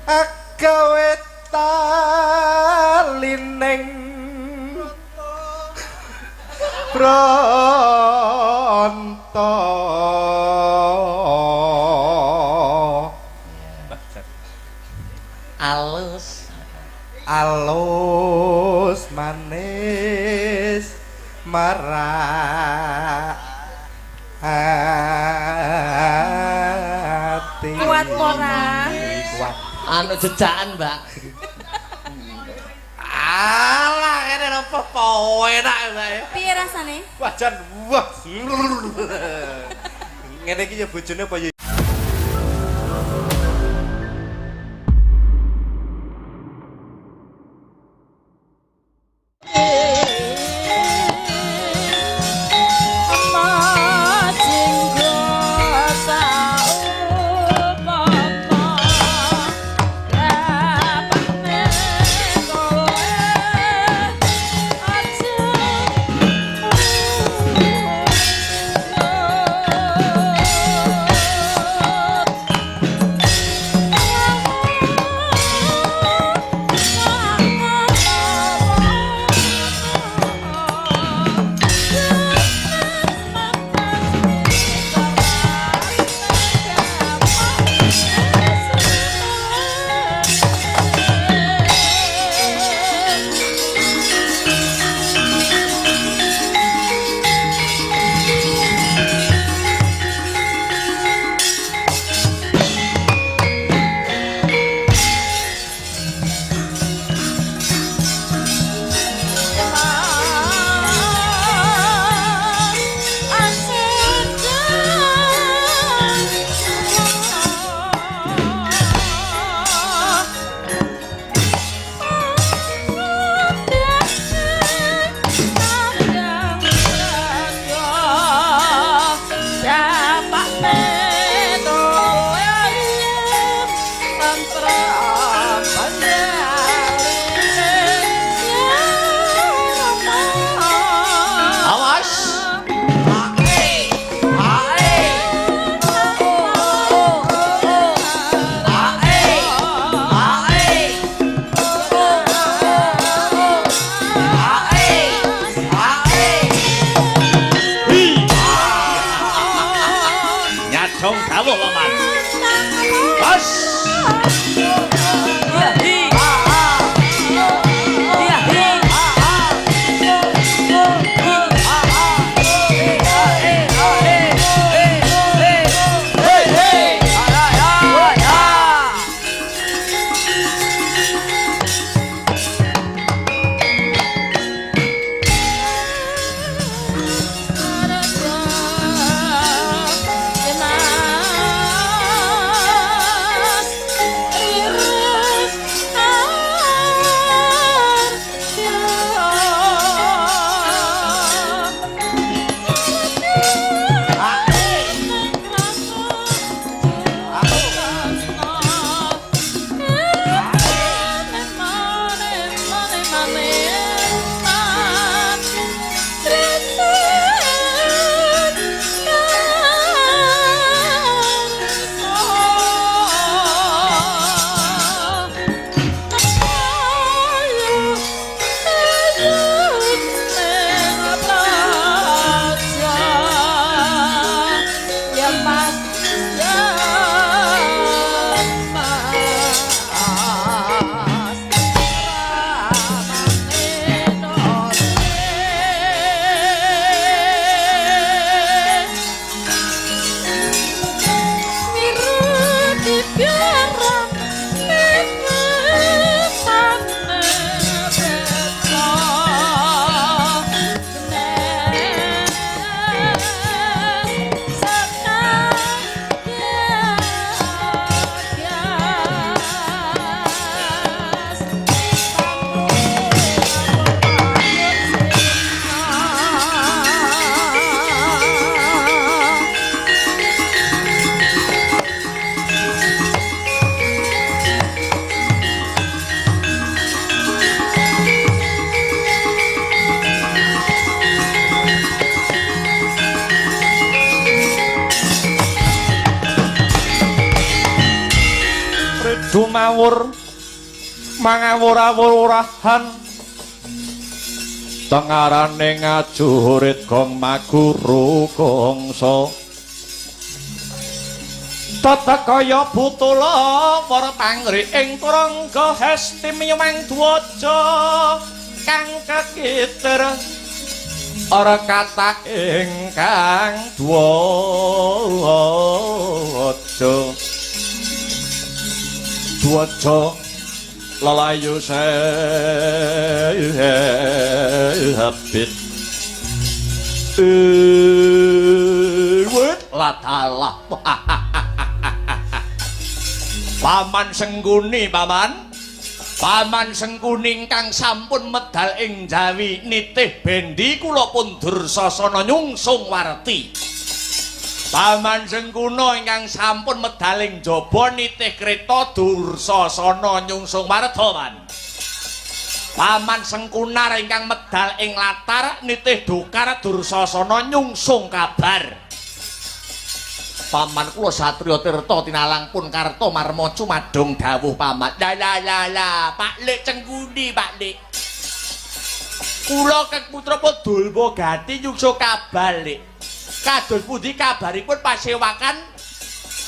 Gawe tali ning Bronto. Alus. Alus manis marak ati. Kuat ora? Kuat. Anu jejakan, Mbak. Alah kene apa enak, Mbak. Piye rasane? Wah jan wah. Ngene iki ya bojone apa ya? Mas mangawur mangawur-awurahan tengarane ngajurit gong maguru gongso tetek kaya butula para pangri ing turangga hesti miyang dwaja kang kekitir ora kathah ingkang dwaja dwaja lelayu sehabit wit ladalah. Paman Sengkuni, paman. Paman Sengkuni ingkang sampun medal ing Jawi nitih bendi kula pun dursasana nyungsung warti. Paman Sengkuna ingkang sampun medal ing jaba nitih kreta dursasana nyungsung warta, man. Paman Sengkunar ingkang medal ing latar nitih dokar dursasana nyungsung kabar. Paman kula Satriya Tirta tinalang pun karta marma cumadung dawuh paman. La la la la, Pak Lik Cengguni, Pak Lik. Kula kang putra Padulma Gati nyungsul kabar, Lik. Kados pundi kabaripun pasewakan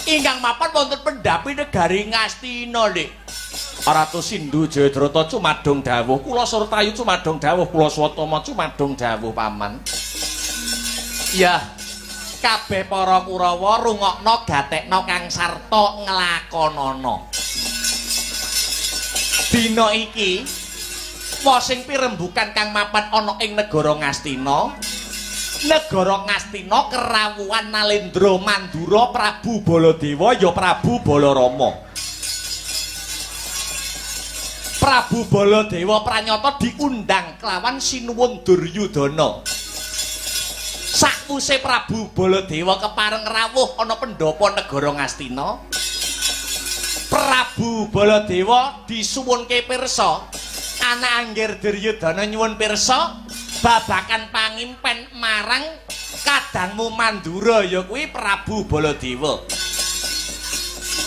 ingkang mapan wonten pendhapi negari Ngastina, Lik. Ratu Sindhu Jayadrata cumadung dawuh, kula Surtayu cumadung dawuh, kula Swatama cumadung dawuh paman. Ya. Kabeh para Kurawa rungokna gatekna kang sarta nglakonana. Dina iki wasing pirembukan kang mapan ana ing negara Ngastina. Negara Ngastina kerawuhan Nalendra Mandura Prabu Baladewa ya Prabu Balarama. Prabu Baladewa pranyata diundang kelawan Sinuwun Duryudana. Sakwuse Prabu Baladewa kepareng rawuh ana pendhapa negara Ngastina, Prabu Baladewa disuwunke pirsa. Anak anggir Duryudana nyuwun pirsa babakan pangimpen marang kadangmu Mandura ya kuwi Prabu Baladewa.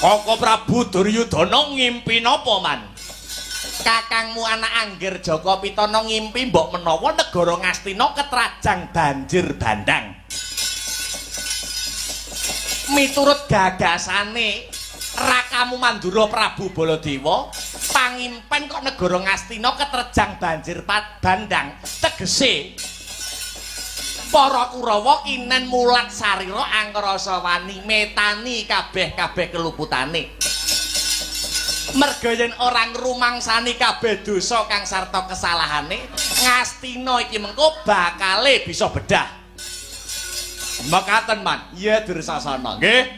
Koko Prabu Duryudana ngimpi napa, Man? Kakangmu anak anggir Jaka Pitana ngimpi mbok menawa negara Ngastina ketrajang banjir bandang. Miturut gagasane rakamu Mandura Prabu Baladewa, pangimpen kok negara Ngastina ketrajang banjir bandang, tegese para Kurawa kinen mulat sarira angkrasa wani metani kabeh-kabeh keluputane. Merga yen ora ngrumangsani kabeh dosa kang sarta kesalahane, Ngastina iki mengko bakale bisa bedah. Mekaten, Man. Iya Dursasana. Nggih.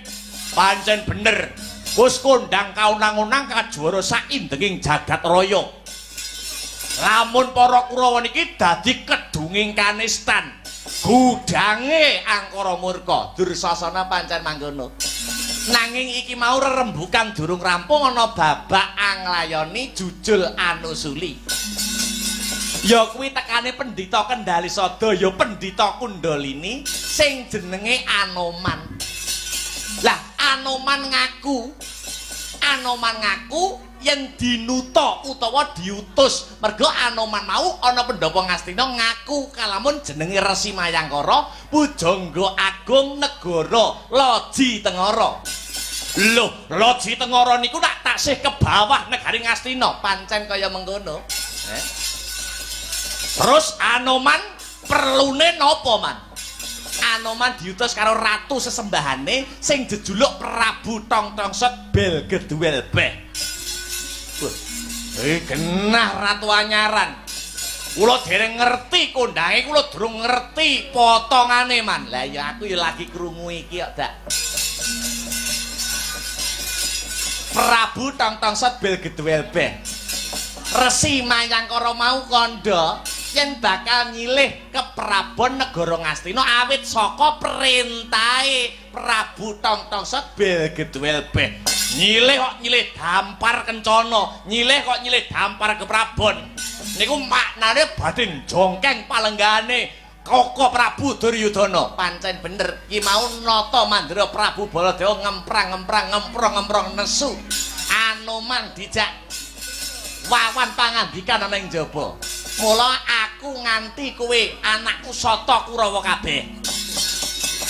Pancen bener. Wis kondang kaunang-unang kajuara saindenging jagat raya. Lamun para Kurawa niki dadi kedunging kanistan, gudange angkara murka. Dursasana pancen mangkono. Nanging iki mau rerembukan durung rampung ana babak anglayoni jujul anusuli. Ya kuwi tekane pendhita Kendali Sada ya pendhita Kundalini sing jenenge Anoman. Lah Anoman ngaku yen dinuta utawa diutus merga Anoman mau ana pendhapa Ngastina ngaku kalamun jenenge Resi Mayangkara pujangga agung negara Loji Tengara. Loh, Loji Tengara niku nak taksih ke bawah negari Ngastina, pancen kaya mengkono. Terus Anoman perlune napa, Man? Anoman diutus karo ratu sesembahane sing jejuluk Prabu Tong-Tongset Belgeduwelbeh. Genah ratu anyaran. Kula dereng ngerti kondange, kula durung ngerti potongane, Man. Lah ya aku ya lagi krungu iki kok, Dak. Prabu Tong-Tongset Belgeduwelbeh. Resi Mayangkara mau kandha yen bakal nyilih keprabon negara Ngastina awit saka perintahe Prabu Tong-Tongset Belgeduwelbeh. Nyilih kok nyilih dampar kencana, nyilih kok nyilih dampar keprabon. Niku maknane badhe jongkeng palenggane Koko Prabu Duryudana. Pancen bener, ki mau nata mandra Prabu Baladewa ngemprang-ngemprang ngemprong-ngemprong nesu. Anoman dijak wawan pangandikan ana ing jaba. Mula aku nganti kowe anakku Sata Kurawa kabeh.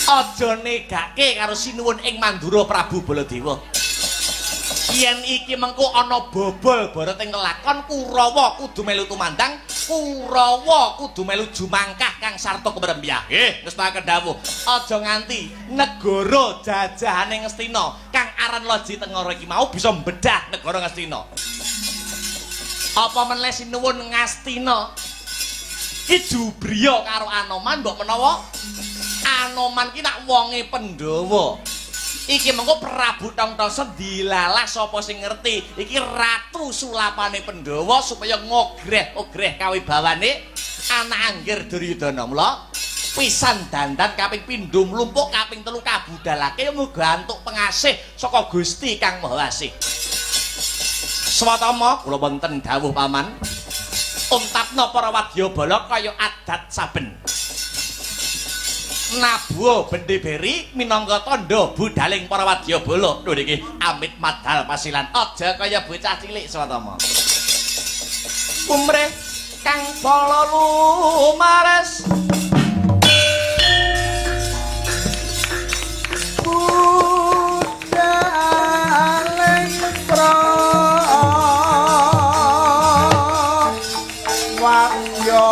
Aja negake karo sinuwun ing Mandura Prabu Baladewa. Yen iki mengko ana bobol baret ing lelakon Kurawa kudu melu tumandang, Kurawa kudu melu jumangkah kang sarta kemerembyah. Nggih, ngestakaken dawuh. Aja nganti negara jajahane Ngastina kang aran Loji Tengara iki mau bisa mbedah negara Ngastina. Apa meneh sinuwun Ngastina ki jubriya karo Anoman mbok menawa Anoman ki nak wonge Pandhawa. Iki mengko Prabu Tongtosa dilalah sapa sing ngerti iki ratu sulapane Pandhawa supaya ngogreh-ogreh kawibawane anak Anggir Duryudana. Mula pisan dandan kaping pindho mlumpuk kaping telu kabudalake muga antuk pengasih saka Gusti Kang Maha Asih. Swatama kula wonten dawuh paman. Untapna para wadyabala kaya adat saben. Nabuha bende beri minangka tandha budaling para wadyabala. Lho niki amit madal pasilan. Aja kaya bocah cilik Swatama. Umreh kang pala lumares budaling wadya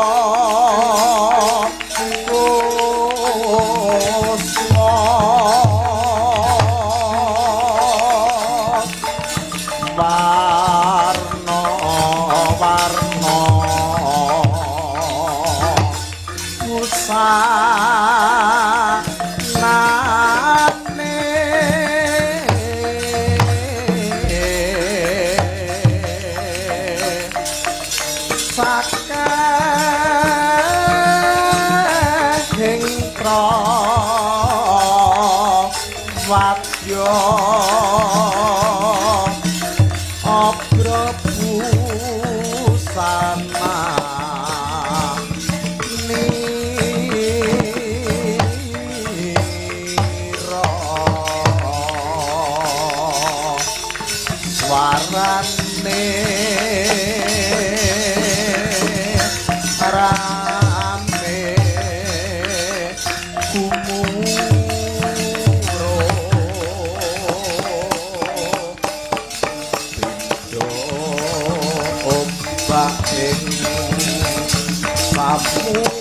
kusma warna warna busanane sakehing wadya abra busana nira swarane rame kumuro beda ombak ing samudra.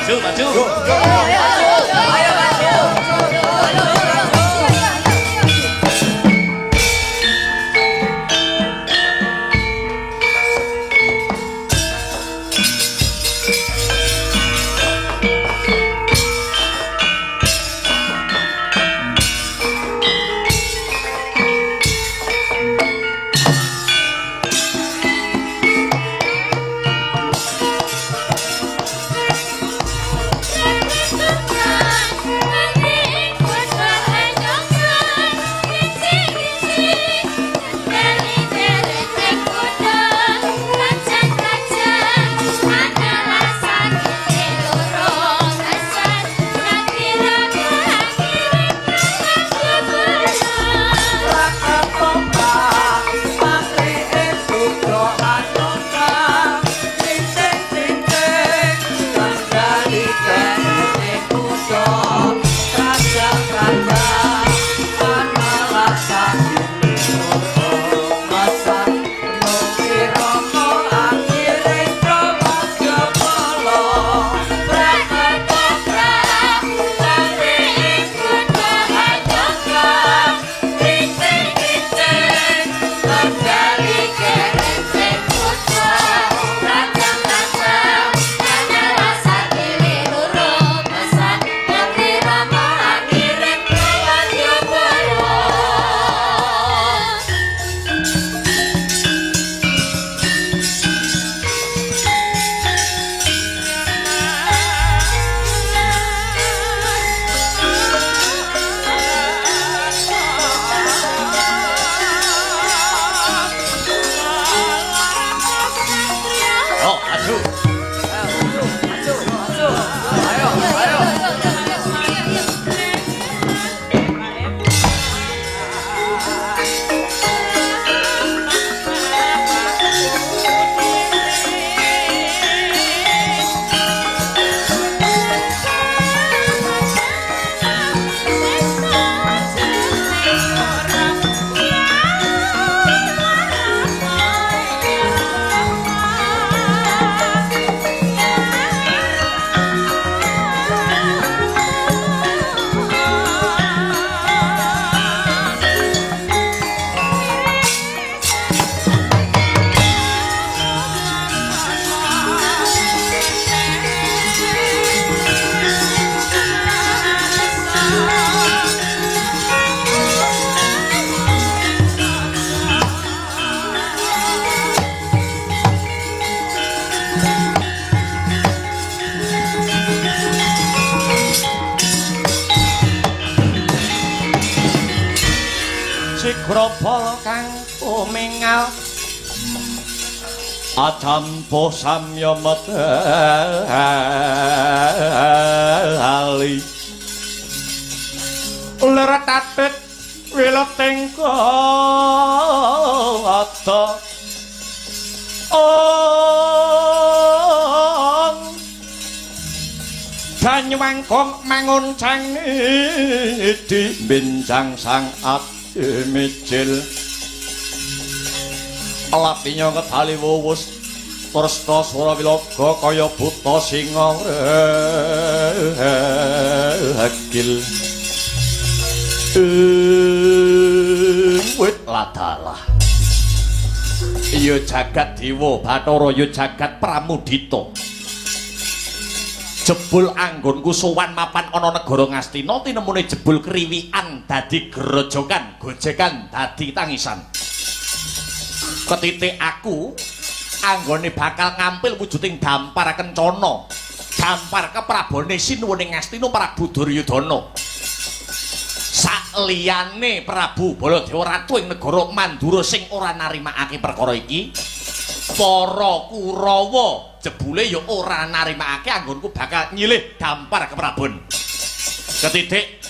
Maju, maju. Ayo maju. Sigrapa kang tumingal acampuh samya medali leretatit wileting kata ong Banyuwangkung mangun cangidi bincang sang ati mijil latinya kedali wuwus Tresna swara wilaga kaya buta singa regil wit ladalah ya jagat dewa Bathara ya jagat Pramudita jebul anggonku sowan mapan ana negara Ngastina tinemune jebul kriwikan dadi grojokan gojekan dadi tangisan ketitik aku anggone bakal ngampil wujuding dampar kencana dampar keprabone sinuwune Ngastina Prabu Duryudana sakliyane Prabu Baladewa ratu ing negara Mandura sing ora narimakake perkara iki para Kurawa jebule ya ora narimakake anggonku bakal nyilih dampar keprabon ketitik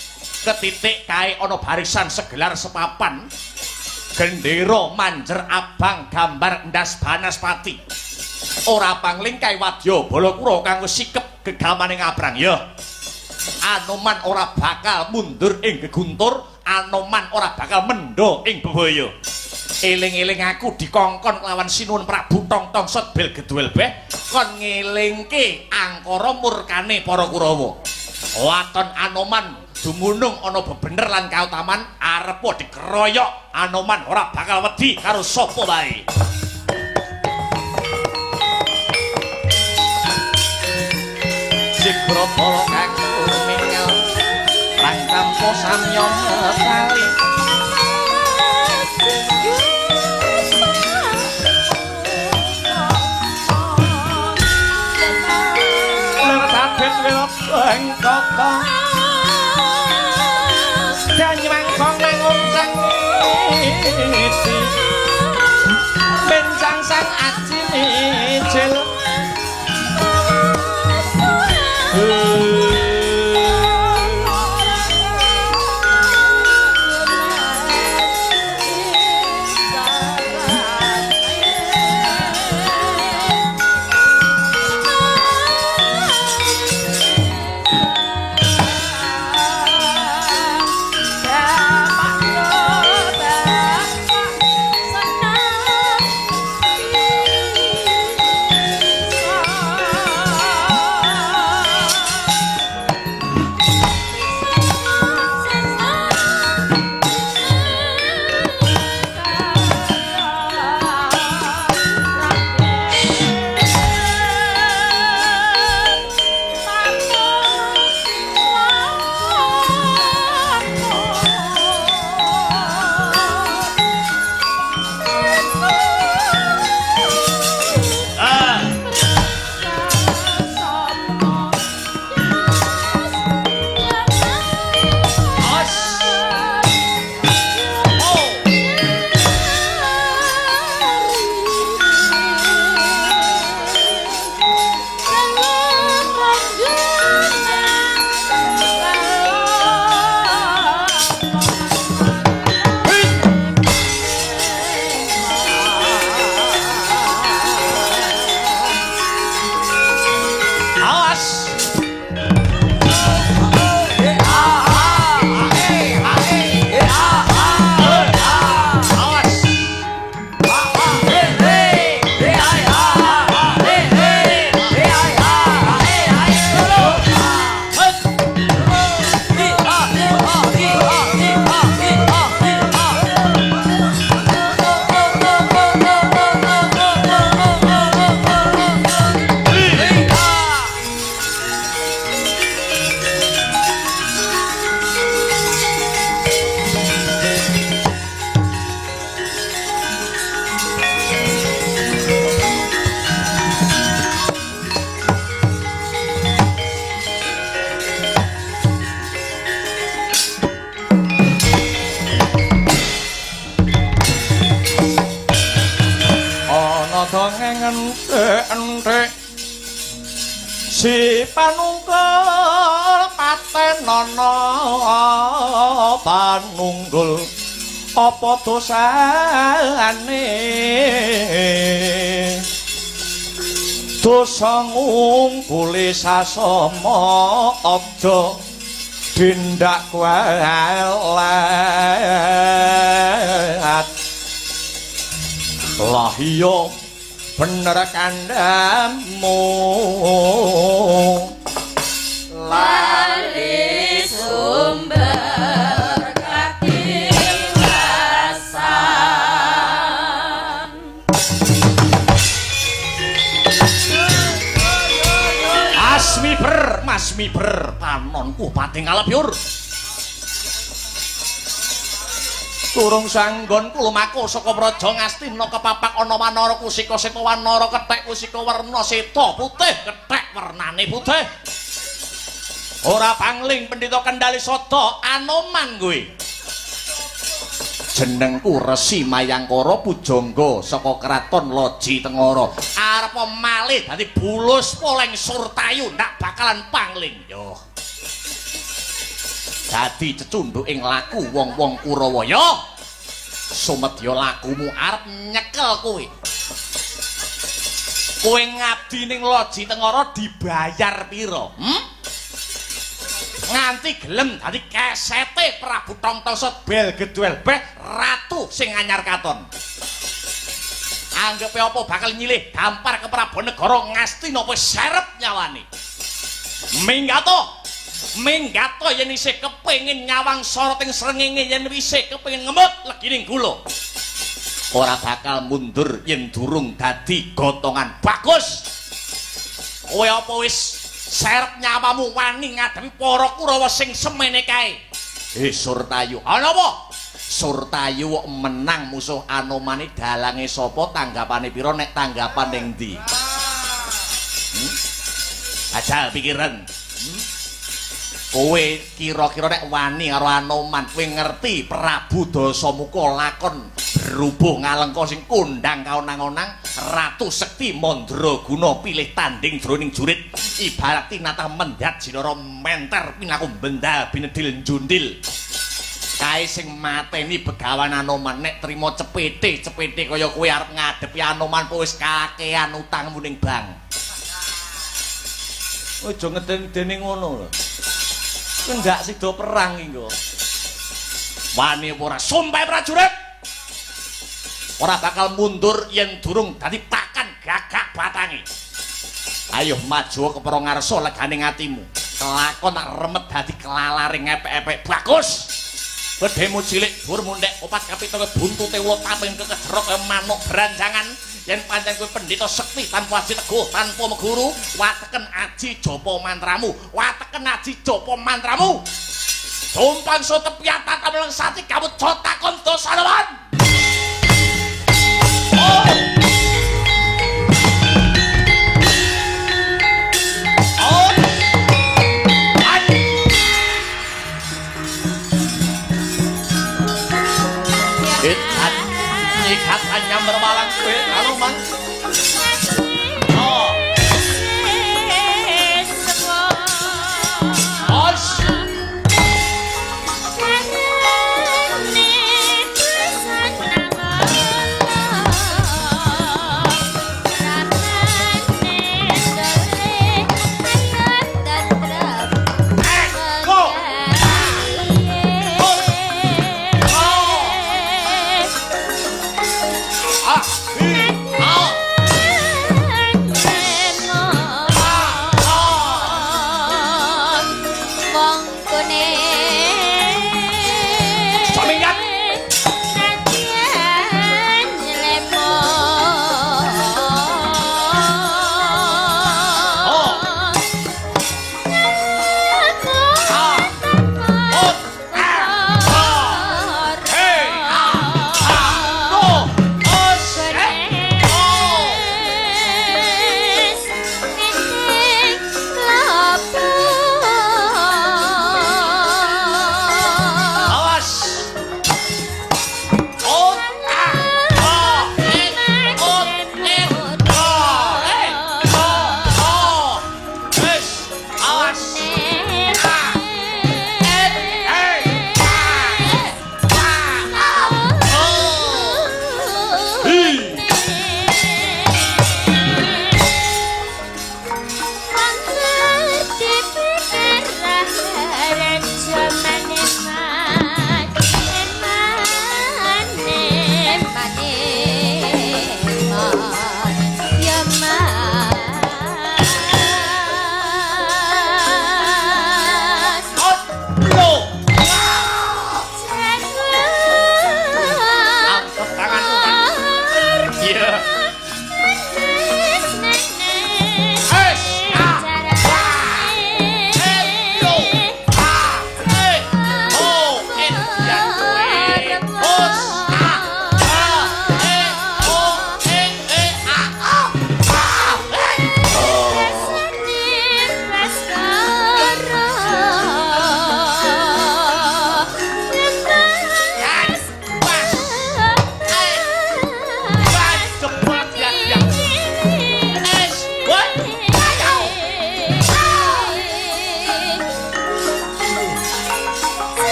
ketitik kae ana barisan segelar sepapan gendera manjer abang gambar endas banaspati ora pangling kae wadya Balakura kang wis sikep gegamane ngabrang ya Anoman ora bakal mundur ing geguntur Anoman ora bakal mendha ing bebaya eling-eling aku dikongkon lawan Sinuwun Prabu Tong Tong Sot Bel Geduel Beh Kon ngelingke angkara murkane para Kurawa. Waton Anoman dumunung ana bebener lan kautaman arepa dikeroyok Anoman ora bakal wedi karo sapa wae. Sigrabala kang mingel rang tampa samya tali. Bangkok Danyang nang uncang iti Bencang sang aji mijil. Enthek si panunggul patenana panunggul apa dosane dosa ngungkuli sasama aja dindak kualat lah iya bener kandhamu lali sumber katiwasan. Asmi ber masmi ber panonku pating kalebyur turung sanggonku lumaku saka praja Ngastina kepapak ana wanara kusika seta wanara kethek kusika werna seta putih kethek wernane putih ora pangling pendhita kendali sada Anoman kuwi jenengku Resi Mayangkara Pujangga saka kraton Loji Tengara arep malih dadi bulus poleng Surtayu ndak bakalan pangling yo. Dadi cecunduk ing laku wong-wong Kurawa ya. Sumedya lakumu arep nyekel kowe. Kowe ngabdi ning Loji Tengara dibayar pira? Nganti gelem dadi kesete Prabu Tongtosa Bel Geduel Beh ratu sing anyar katon. Anggepe apa bakal nyilih dampar ke Prabu Negara Ngastina wis serep nyawane. Minggato. Minggato yen isih kepengin nyawang soroting srengenge, yen isih kepengin ngemut legining gula. Ora bakal mundur yen durung dadi gotongan bagus. Kowe apa wis serep nyawamu wani ngadepi para Kurawa sing semene kae? Surtayu. Ana apa? Surtayu kok menang musuh Anomane dalange sapa, tanggapane pira, nek tanggapan ning ndi? Aja pikiran. Kowe kira-kira nek wani karo Anoman, kowe ngerti Prabu Dasamuka lakon berubuh ngalengka sing kondang kaonang-onang, Ratu Sekti Mandraguna pilih tanding jroning jurit, ibarat tinatah mendhat jinara menter pinaku benda binedil njundil. Kae sing mateni Begawan Anoman nek trimo cepete-cepete kaya kowe arep ngadepi Anoman apa wis kakean utangmu ning bank. Aja ngeden-edene ngono lho. Enggak sida perang iki kok. Wani apa ora? Sumpah prajurit. Ora bakal mundur yen durung dadi pakan gagak batange. Ayo maju kepara ngarsa legane atimu. Kelakon tak remet dadi kelalare ngepek-epek. Bagus. Bedhemu cilik dhuwur mundhek opat kapita buntute ula taping kekejerok kaya manuk branjangan. Yen pancen kowe pendhita sekti tanpa aji teguh tanpa meguru, wateken aji japa mantramu, wateken aji japa mantramu. Tumpang so tepiatan kameleng sati kamu cotakon dosanawan. Oh. Oh. Ay. Ikat ikat anyam bermalang kowe Anoman. Oh. Os.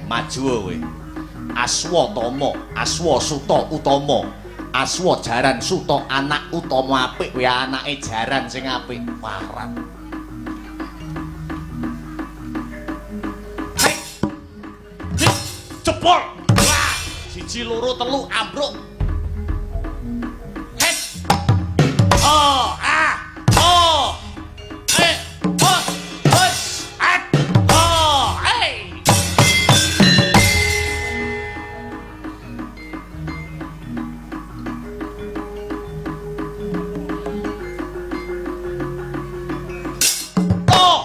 Maju kowe. Aswatama, Aswasuta utama. Aswa jaran suta anak utama apik kowe anake jaran sing apik. Warat. Hei. Jebol. Wah, 1 2 3 ambruk. Het. Oh, ah. Oh. Eh, oh. Hus. At. Oh, hey. Oh.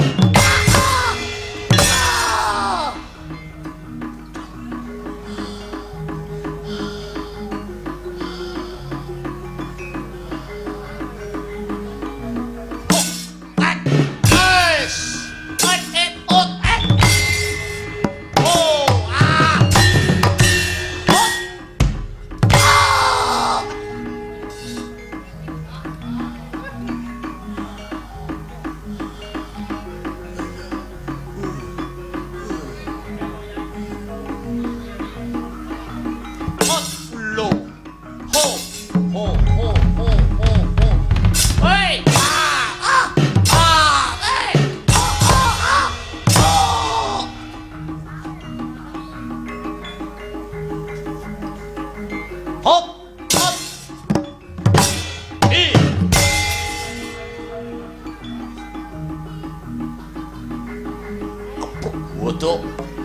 Bodoh,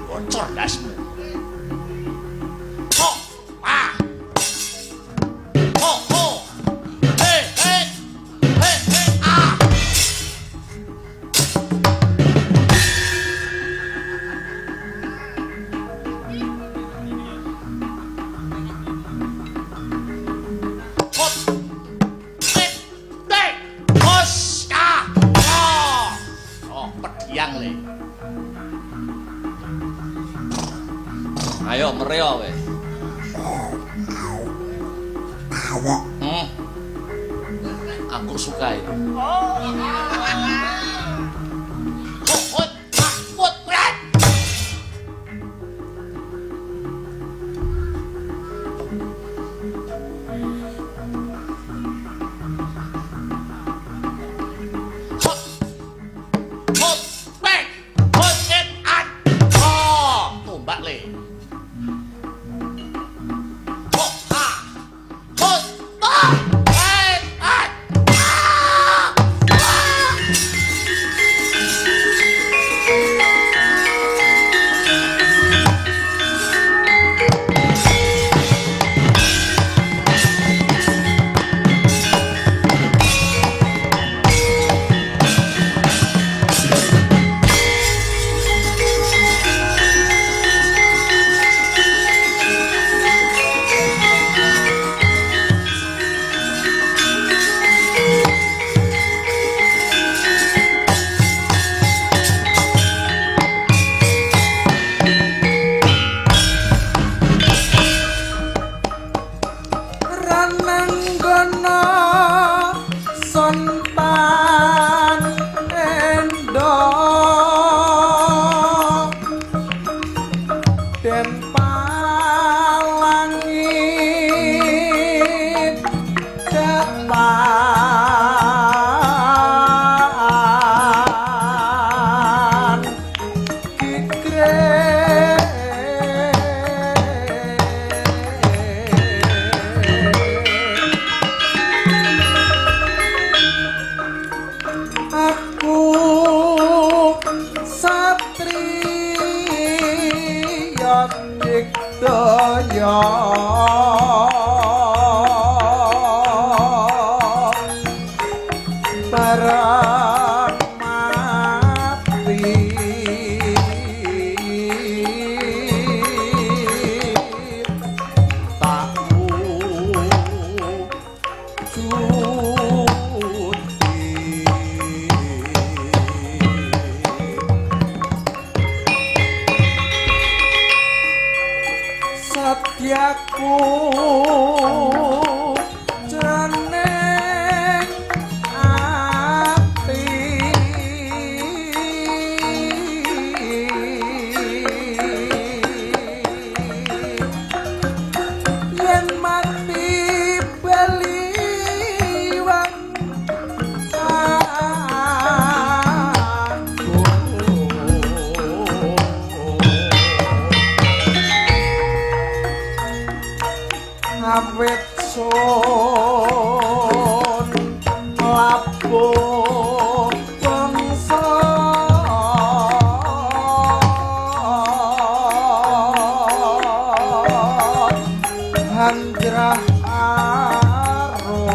bocor dasmu. Ho, ah, ho, ho, he, he, he, he, ah. Hot, he, he, hos, ah, oh, oh, pediang le. Ayo mereo kowe. Aku suka itu. Tombak le. Rananggana sontan endo den palangit depan kikre. Ingsun labuh bangsa hanjrah arum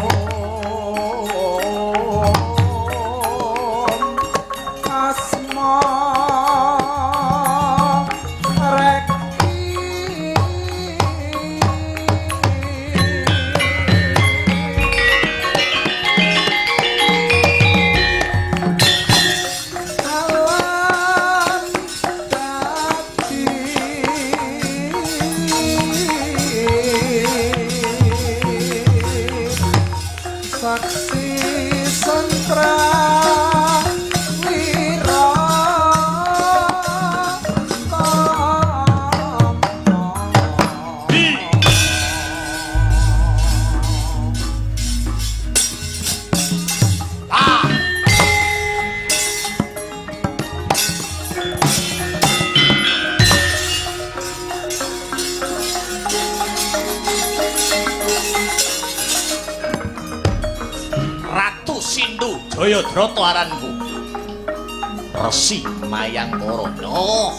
asma reki alam dadi saksi sentra wira Ah. Ratu Sindu Jayadrata aranku. Resi Mayangkara. Oh.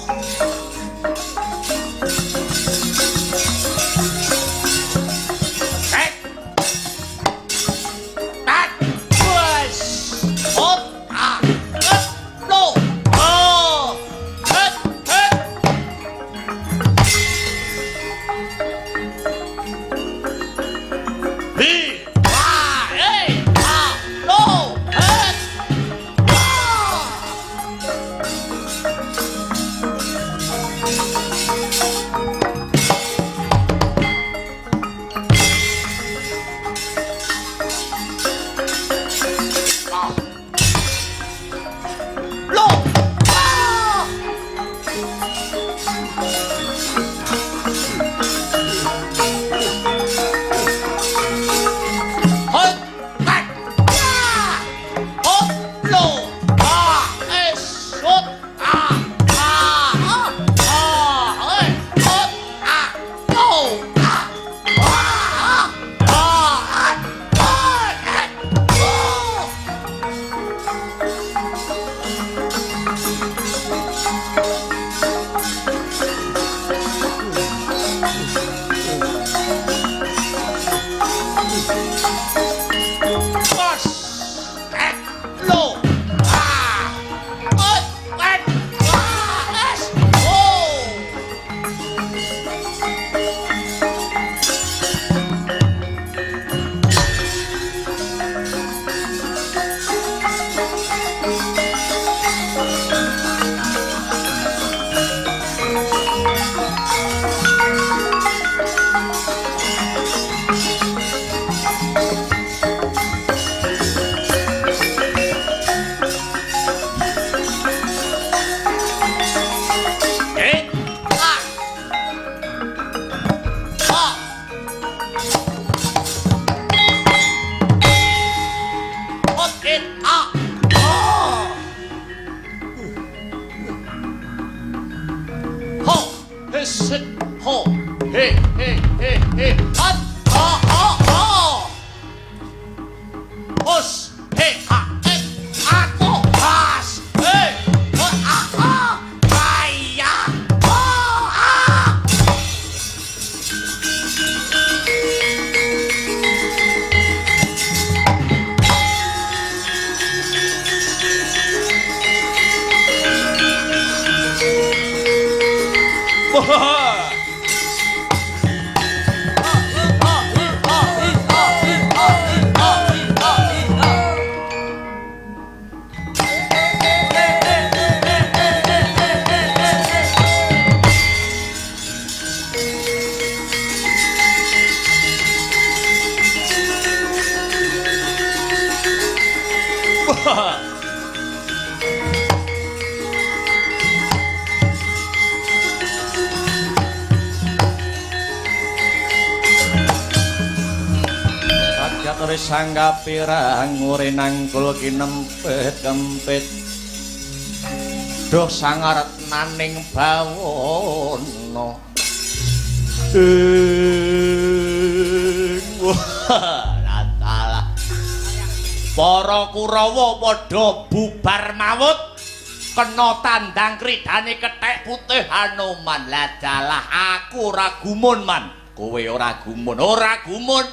Tek. Tek. Wes. Hop. Ah. Et. Lo. Oh. Et. Et. Hi. Wa. E. A. Lo. Et. Wa. Lo. Ah. Hot. Tak. Ah. Hot. Lo. Ah. Es. Hot. Ah. Ah. Ah. Ah. Eh. Hot. Ah. Lo. Ah. Ah. Ah. Ah. Ah. Eh. Oh. Bos. Ek. Lo. Ah. Ot. Et. Ah. Es. O. Eh. Ah. Ah. Ot. Et. Ah. Oh. Ho. Es. Ho. He. He. He. He. At. Ha. Ha. Ha. Os. He. Ha. Et. Ako. Has. He. Ho. A. A. Kaya. Ho. A. Wah. Rakyat sanggap pirang ngure nangkul kinempet kempit. Duh sangaretnaning bawana. Ing. Lah. Para Kurawa padha bubar mawut kena tandang kridane kethek putih Hanuman. Lah dalah aku ora gumun, Man. Kowe ora gumun, ora gumun.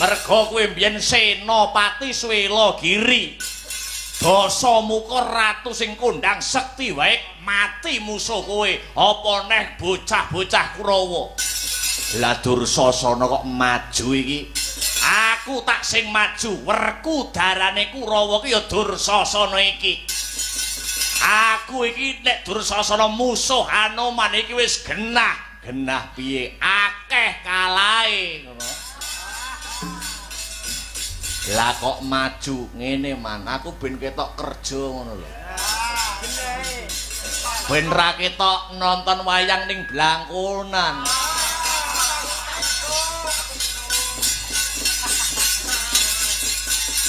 Merga kowe mbiyen senopati Swelagiri. Dasamuka ratu sing kondang sekti wae mati musuh kowe. Apa neh bocah-bocah Kurawa. Lah Dursasana kok maju iki. Aku tak sing maju, werku darane Kurawa ki ya Dursasana iki. Aku iki nek Dursasana musuh Hanuman iki wis genah. Genah piye? Akeh kalahe ngono. Lah kok maju ngene, Man. Aku ben ketok kerja ngono lho. Ben ra ketok nonton wayang ning blangkonan.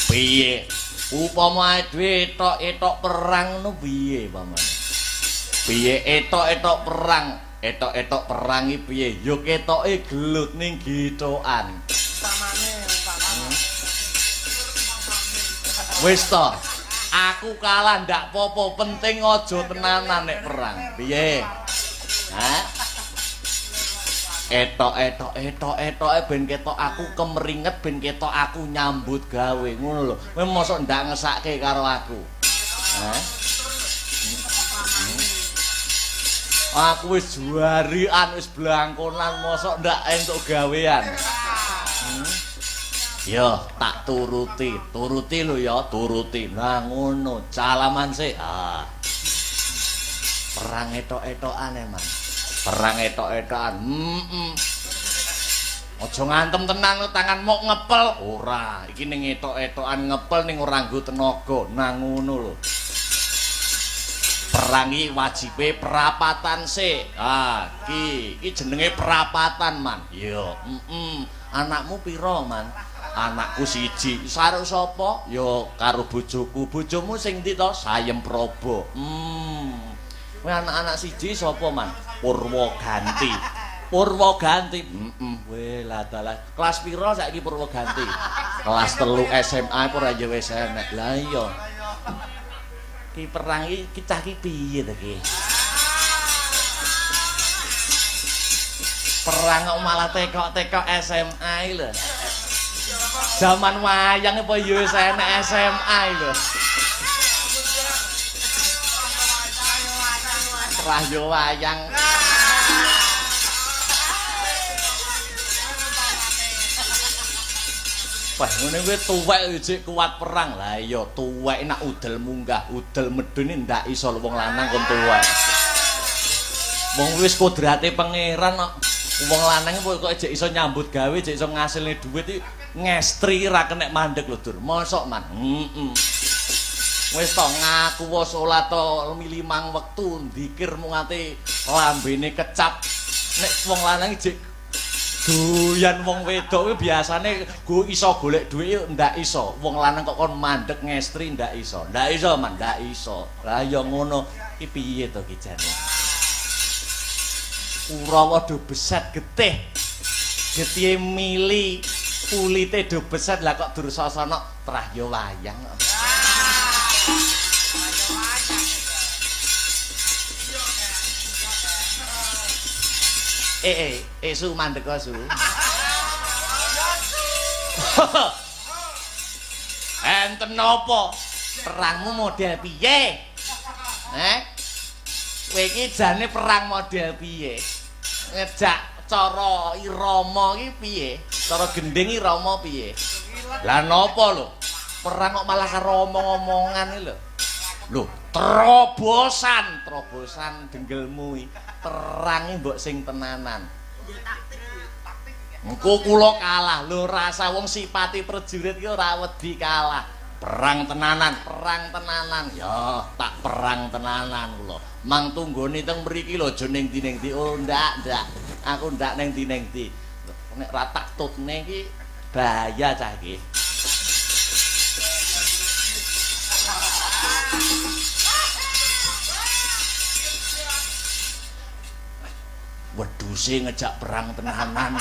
Piye? Upama dhewe etok-etok perang ngono piye pamane? Piye etok-etok perang? Etok-etok perang iki piye? Ya ketoke gelut ning githokan. Umpamane, umpamane. Wis to. Aku kalah ndak popo, penting aja tenanan nek perang. Piye? Hah? Etok-etok etok-etoke ben ketok aku kemringet, ben ketok aku nyambut gawe ngono lho. Kowe mosok ndak ngesake karo aku. Hah? Aku wis juarian, wis blangkonan, mosok ndak entuk gawean. Yo, tak turuti, turuti lho ya, turuti. Nah ngono, calaman sik. Ah. Perang etok-etokan emang. Perang etok-etokan. Aja ngantem tenan tangan mok ngepel. Ora, iki ning etok-etokan ngepel ning ora nggo tenaga. Nah ngono lho. Perang iki wajibe perapatan sik. Ah, iki iki jenenge perapatan, Man. Iya, Anakmu pira, Man? Anakku siji. Karo sapa? Ya karo bojoku. Bojomu sing ndi to? Sayem Praba. Kowe anak-anak siji sapa, Man? Purwaganti. Purwaganti. Weh, lah dalah. Kelas pira saiki Purwaganti? Kelas 3 SMA apa ora ya wis enek. Lah iya. Ki perang iki cah ki piye to ki? Perang kok malah tekok-tekok SMA iki lho. Zaman wayang apa ya wis enek SMA iki lho. Rahyo wayang. Wah, ngene kuwi tuwek jek kuat perang. Lah iya, tuwek nak udel munggah, udel medhun ndak iso wong lanang kon tuwek. Wong wis kodrate pangeran kok. Wong lanang kok jek iso nyambut gawe, jek iso ngasilne dhuwit iki ngestri ra kenek mandek lho, Dur. Mosok, Man. Wis to ngaku wae salat to limang wektu ndikir mung ate lambene kecap. Nek wong lanang jek doyan wong wedok kuwi biasane go iso golek dhuwit ndak iso. Wong lanang kok kon mandek ngestri ndak iso. Ndak iso, Man, ndak iso. Lah ya ngono. Iki piye to ki jane? Kurawa do beset getih. Getihe mili, kulite do beset lah kok Dursasana trah ya wayang. Su mandeka su. Enten napa? Perangmu model piye? Heh? Kowe iki jane perang model piye? Ngejak cara irama iki piye? Cara gendhing irama piye? Lah napa lho? Perang kok malah karo omong-omongan iki lho. Lho, terobosan, terobosan denggelmu iki. Perangi mbok sing tenanan. Engko kula kalah lho, rasa wong sipati prajurit iki ora wedi kalah. Perang tenanan, perang tenanan. Ya, tak perang tenanan kula. Mang tunggone teng mriki lho aja ning ndi ning ndi. Oh, ndak, ndak. Aku ndak ning ndi ning ndi. Nek ra tak tutne iki bahaya cah iki. Wedhuse ngejak perang tenanan.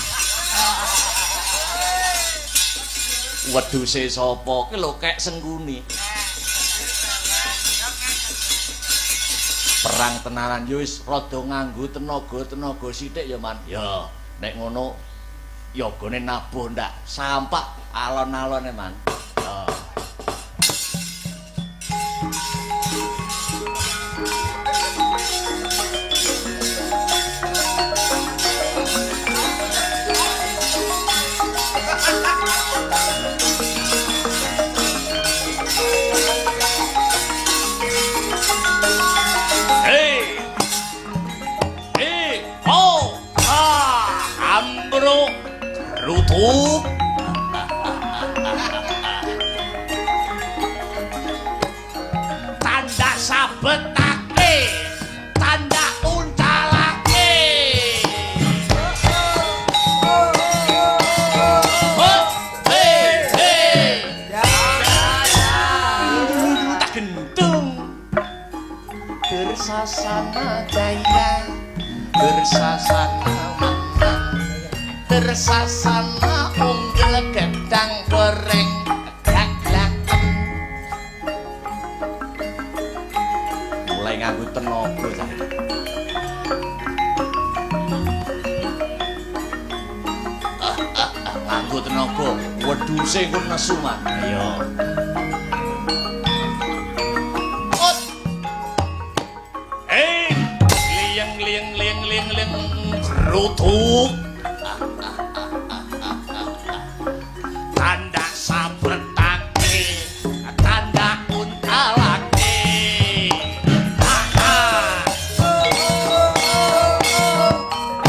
Wedhuse sapa? Ki lho kek Sengkuni. Perang tenanan yo wis rada nganggo tenaga-tenaga sithik ya, Man. Ya, nek ngono yogane nabuh ndak sampak alon-alone, Man. Ya. Rutuk. Tanda sabetake, tanda uncalake. He he. Tak gentung. Tersasana jaya, tersasana menang. Tersasana unggel gedang goreng glak-glaken. Mulai nganggo tenaga ta. Nganggo tenaga, wedhuse engko nesu, Man. Ayo. Ut. Liyeng liyeng liyeng liyeng liyeng rutuk. Tanda sabetake, tanda untalake.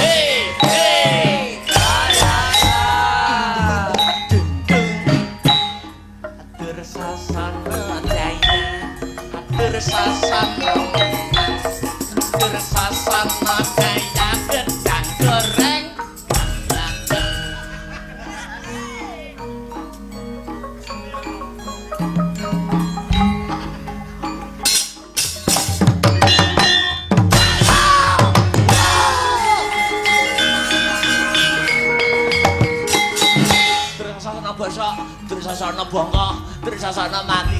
Hei hei. Tersasana jaya, tersasana menang, tersasana jaya gedang goreng. Tersasana bosok, tersasana bongko, tersasana mati.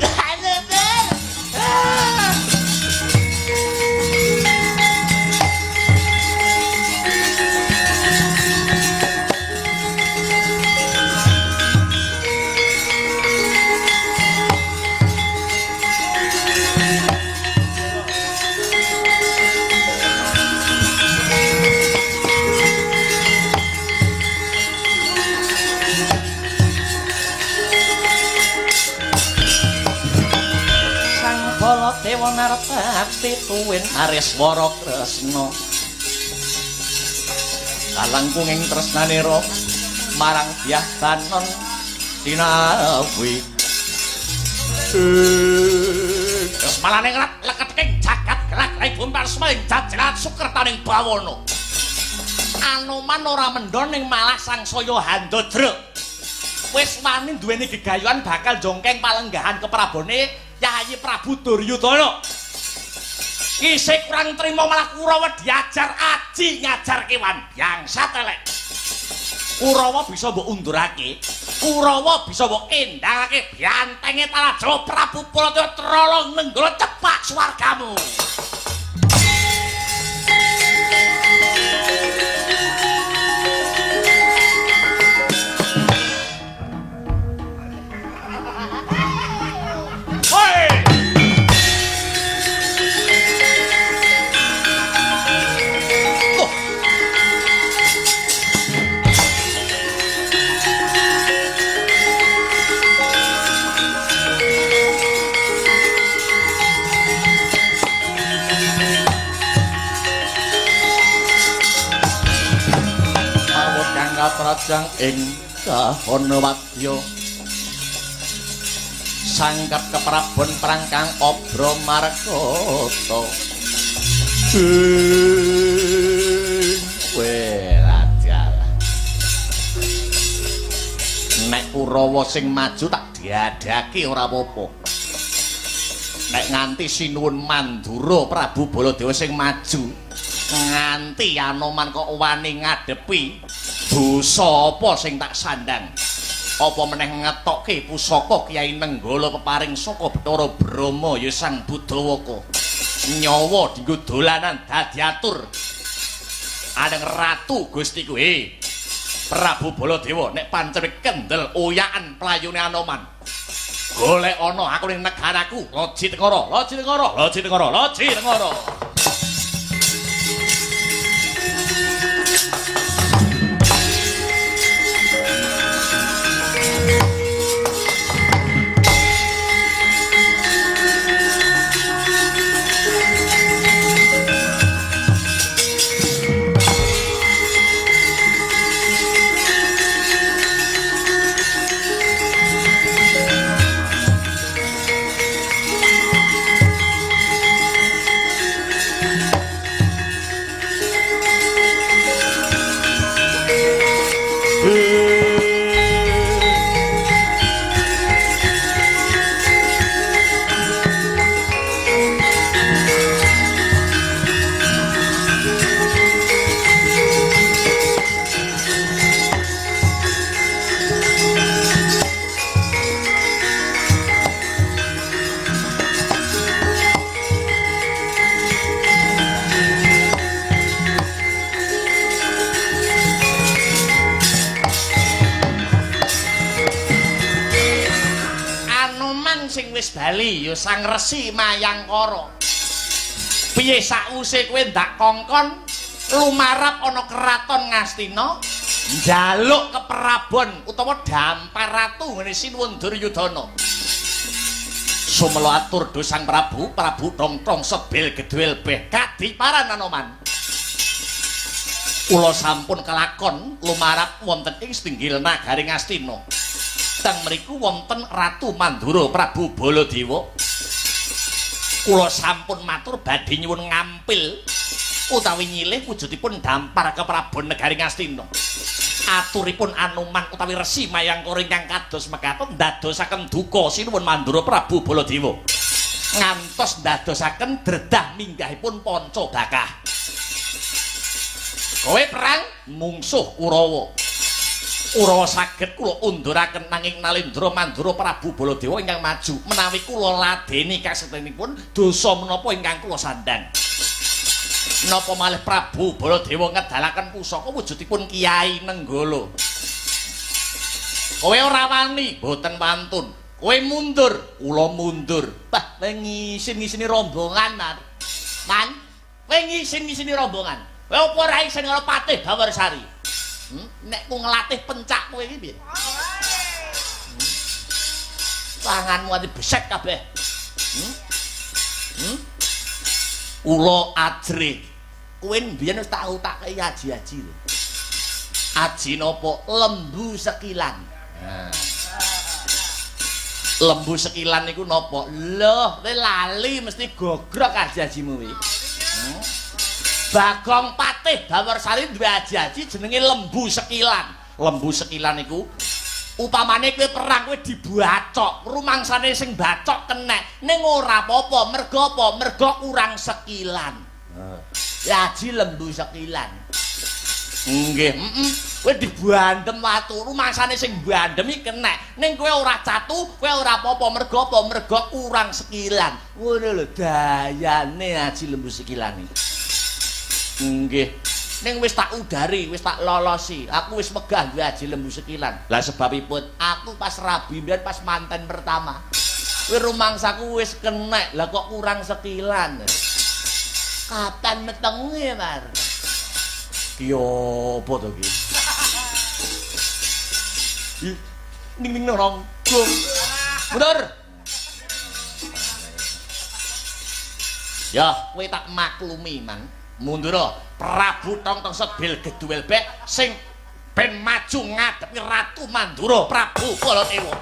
Dewa Narpati tuwin Ariswara Kresna kalangkunging tresnanira marang Dyah Banon dinawi. Kesmalane ngerat leketing jagat gerak rai bumi ing jajaran sukertaning bawana. Anoman ora mendha ning malah sangsaya handadra. Wis wani duweni gegayuhan bakal jongkeng palenggahan keprabone Yayi Prabu Duryudana. Isih kurang trima malah Kurawa diajar aji ngajar kewan bangsat elek. Kurawa bisa mbok undurake, Kurawa bisa mbok kendhangake bantenge tanah Jawa Prabu Baladewa Trolong Nenggala cepak swargamu. Katrajang ing kahana wadya sangkep keprabon perang kang obra markata. Weladalah nek Kurawa sing maju tak diadake ora apa-apa. Nek nganti sinuwun Mandura Prabu Baladewa sing maju nganti Anoman kok wani ngadepi dosa apa sing tak sandang. Apa meneh ngetokke pusaka Kyai Nenggala peparing saka Bathara Brahma ya Sang Budawaka. Nyawa dienggo dolanan dadi atur. Aneng ratu Gustiku Prabu Baladewa nek pancen kendel oyakan playune Anoman. Golek ana aku ning negaraku, Loji Tengara, Loji Tengara, Loji Tengara, Loji Tengara. Sing wis bali ya Sang Resi Mayangkara. Piye sakwuse kowe ndak kongkon lumarap ana keraton Ngastina njaluk keprabon utawa dampar ratu ngene Sinuwun Duryudana. Sumela atur do Sang Prabu, Prabu Tongtong sebil gedwel beh kadiparan Anoman. Kula sampun kelakon lumarap wonten ing setinggil nagari Ngastina. Teng mriku wonten Ratu Mandura Prabu Baladewa. Kula sampun matur badhe nyuwun ngampil utawi nyilih wujudipun dampar keprabon negari Ngastina. Aturipun Anoman utawi Resi Mayangkara ingkang kados mekaten ndadosaken duka Sinuwun Mandura Prabu Baladewa. Ngantos ndadosaken dredah minggahipun Panca Bakah. Kowe perang mungsuh Kurawa. Kurawa saged kula unduraken nanging Nalendra Mandura Prabu Baladewa ingkang maju menawi kula ladeni kasektenipun dosa menapa ingkang kula sandhang. Napa malih Prabu Baladewa ngedalaken pusaka wujudipun Kyai Nenggala. Kowe ora wani, mboten wantun. Kowe mundur, kula mundur. Bah, kowe ngisin-ngisini rombongan, Man. Man, kowe ngisin-ngisini rombongan. Kowe apa ora isin karo Patih Bawarsari? Nek ku ngelatih pencak kowe iki piye? Tanganmu ati besek kabeh. Ula ajrih. Kowe mbiyen wis tak utakake aji-aji lho. Aji napa? Lembu sekilan. Nah. Lembu sekilan niku napa? Loh, kowe lali mesti gogrok aji-ajimu kuwi. Bagong Patih Bawarsari duwe aji-aji jenenge Lembu Sekilan. Lembu Sekilan niku upamane kowe perang kowe dibacok, rumangsane sing bacok kenek, ning ora apa-apa, mergo apa? Mergo kurang sekilan. Heeh. Aji Lembu Sekilan. Nggih, heeh. Kowe dibandem watu, rumangsane sing bandem iki kenek, ning kowe ora catu, kowe ora apa-apa, mergo apa? Mergo kurang sekilan. Ngono lho dayane aji Lembu Sekilan iki. Nggih. Ning wis tak udari, wis tak lolosi. Aku wis megah duwe aji Lembu Sekilan. Lah sebabipun aku pas rabi mbiyen pas manten pertama. Kuwi rumangsaku wis kenek, lah kok kurang sekilan. Kapan metenge, Mar? Ki opo to ki? Ning ning nong. Mundur. Ya, kowe tak maklumi, Mang. Mundura Prabu Tongtong Sebil Geduwel Bek sing ben maju ngadepi Ratu Mandura Prabu Baladewa.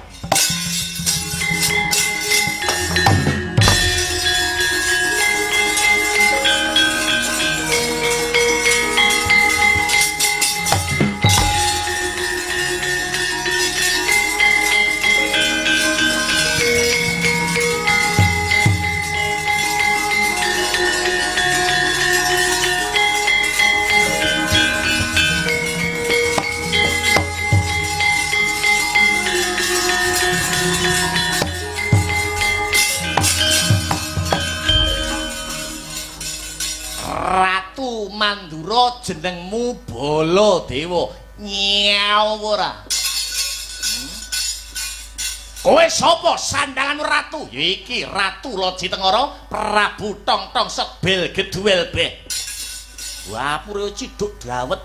Madura jenengmu Baladewa. Nyaw ora? Kowe sapa? Sandanganmu ratu? Ya iki Ratu Loji Tengara, Prabu Tong-tong Sebel Geduel Beh. Wah, pura ciduk dawet.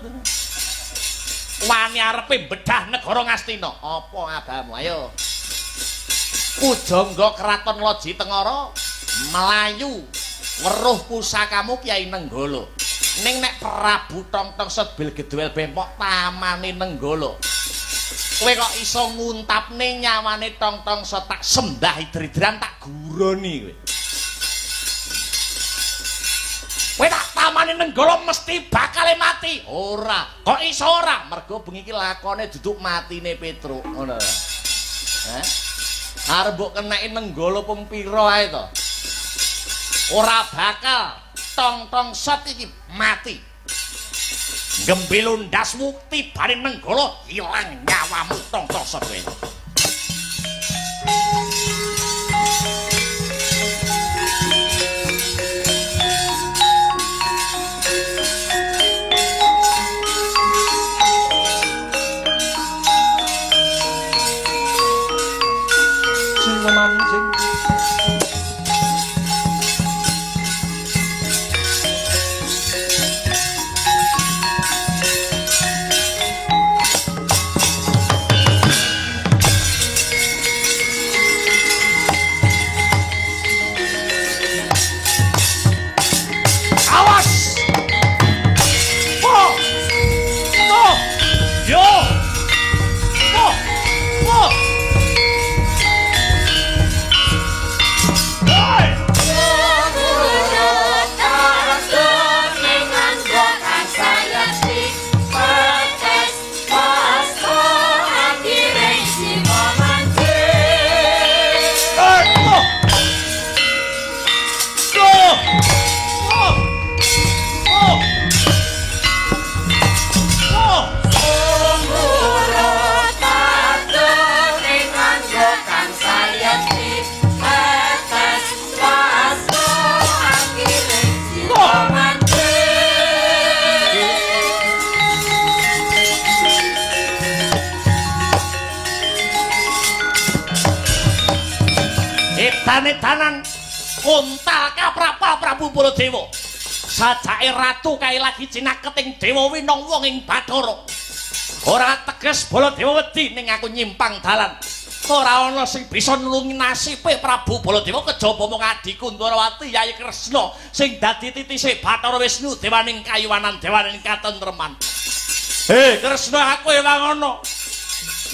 Wani arepe bedah negara Ngastina. Apa abamu? Ayo. Pujangga Kraton Loji Tengara mlayu weruh pusakamu Kyai Nenggala. Ning nek Prabu Tong-tong Sebel Geduel Beh mok tamane Nenggala. Kowe kok iso nguntapne nyawane Tong-tong Set, tak sembah idridran tak guroni kowe. Kowe tak tamane Nenggala mesti bakal mati. Ora, kok iso ora? Mergo bengi iki lakone duduk matine Petruk, ngono lho. Heh. Arep mbok keneki Nenggala pung pira ae to? Ora bakal Tong-tong Set iki mati. Gembil ndasmu tibane Nenggala ilang nyawamu Tong-tong Set kowe. Awas! Po! To! Yo! Po! Po! Hei! Hei! Po! To! Po! Po! Po! Edan-edanan kontal kaprapa Prabu Baladewa. Sajake ratu kae lagi cinaketing dewa winong wong ing Bathara. Ora teges Baladewa wedi ning aku nyimpang dalan. Ora ana sing bisa nulungi nasibe Prabu Baladewa kejaba mung adhiku Ndorowati Yayi Kresna sing dadi titise Bathara Wisnu dewaning kayuwanan dewaning katentreman. Hei Kresna, aku ewang ana.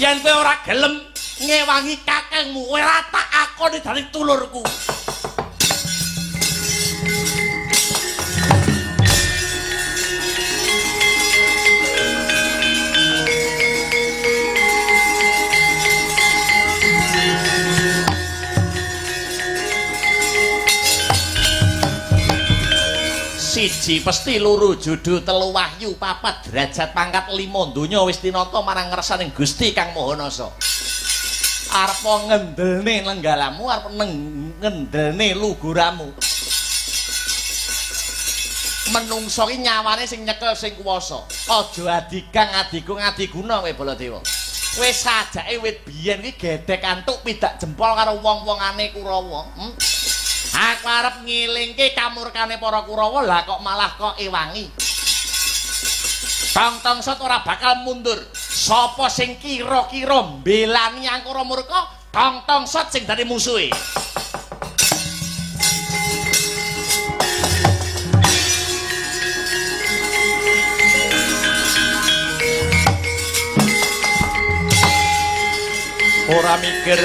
Yen kowe ora gelem ngewangi kakangmu, kowe ora tak akoni dadi tulurku. Siji pesti, loro jodoh, telu wahyu, papat derajat pangkat, lima donya wis tinata marang ngersaning Gusti Kang Maha Nasa. Arep ngendelne lenggalamu, arep ngendelne luguramu. Menungso ki nyawane sing nyekel sing kuwasa. Aja adigang adigung adiguna kowe Baladewa. Kowe sajake wit biyen ki gedhek antuk pidak jempol karo wong-wongane Kurawa. Aku arep ngilingke kamurkane para Kurawa, lah kok malah kok ewangi. Tong-tong Set ora bakal mundur. Sapa sing kira-kira mbelani Angkara Murka, Tong-tong Set sing dadi musuhe. Ora mikir.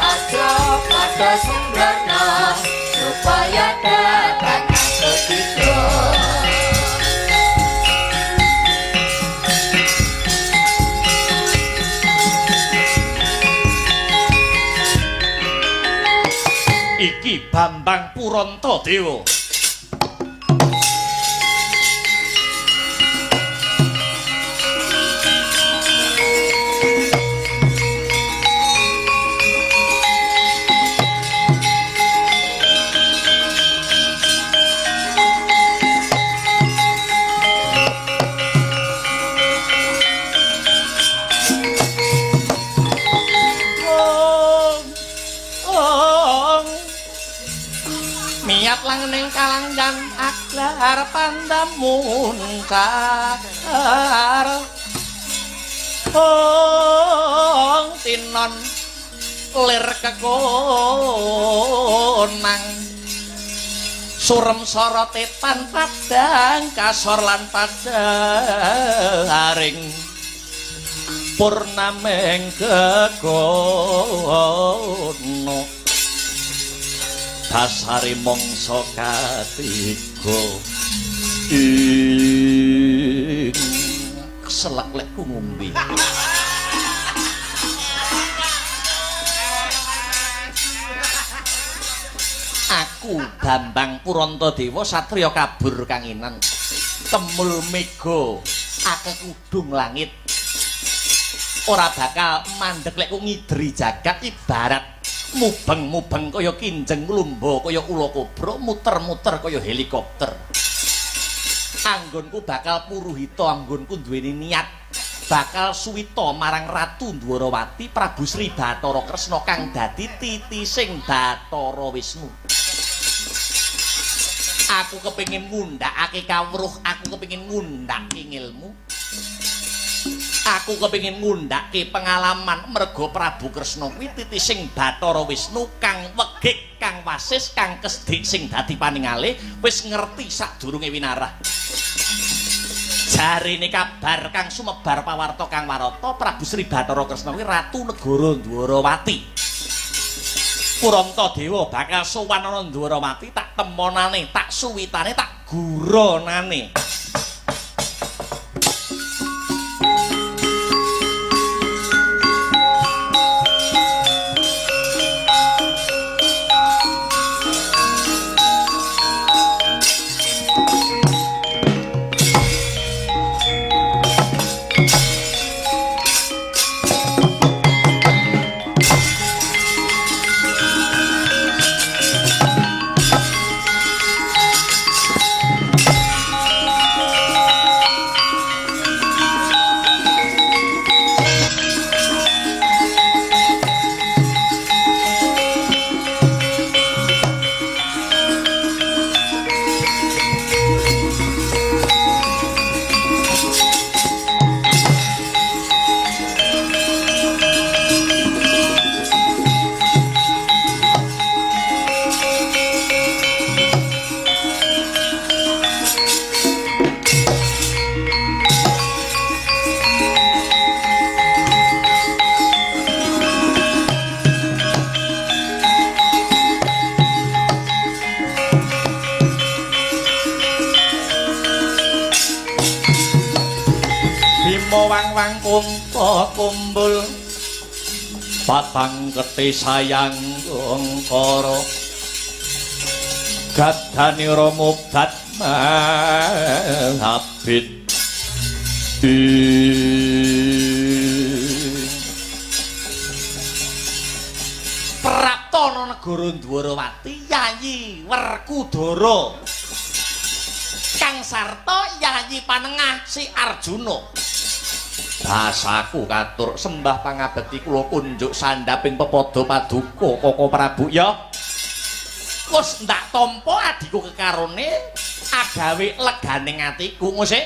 Aja padha. Yayi Bambang Purantadewa. Miat langening kalanggan aglar pandamun car. Ong tinon lir kekonang surem sorote tan padang kasor lan padaring purnameng kekono dasare mangsa katiga ing keselak lekku ngombe. Aku Bambang Purantadewa satriya kabur kanginan temul mega akeh kudung langit ora bakal mandek lekku ngideri jagat ibarat mubeng-mubeng kaya kinjeng lumba kaya ula kobra muter-muter kaya helikopter. Anggonku bakal puruhita, anggonku duweni niat bakal suwita marang Ratu Ndwarawati Prabu Sri Bathara Kresna kang dadi titising Bathara Wisnu. Aku kepengin ngundhakake kawruh, aku kepengin ngundhake ngilmu, aku kepengin ngundhake pengalaman merga Prabu Kresna kuwi titising Bathara Wisnu kang wegik, kang wasis, kang kesdik sing dadi paningale wis ngerti sadurunge winarah. Jarene kabar kang sumebar pawarta kang warata Prabu Sri Bathara Kresna kuwi ratu negara Ndwarawati. Purantadewa bakal sowan ana Ndwarawati tak temonane, tak suwitane, tak guronane. Wang-wang kumpa kumbul patang keti sayang kara gadanira mubat mabit. Praptana negara Ndwarawati Yayi Werkudara kang sarta Yayi Panengah si Arjuna. Basaku katur sembah pangabekti kula kunjuk sandhaping pepada paduka Koko Prabu ya. Wis ndak tampa adhiku kekarone agawe leganing atiku ngosik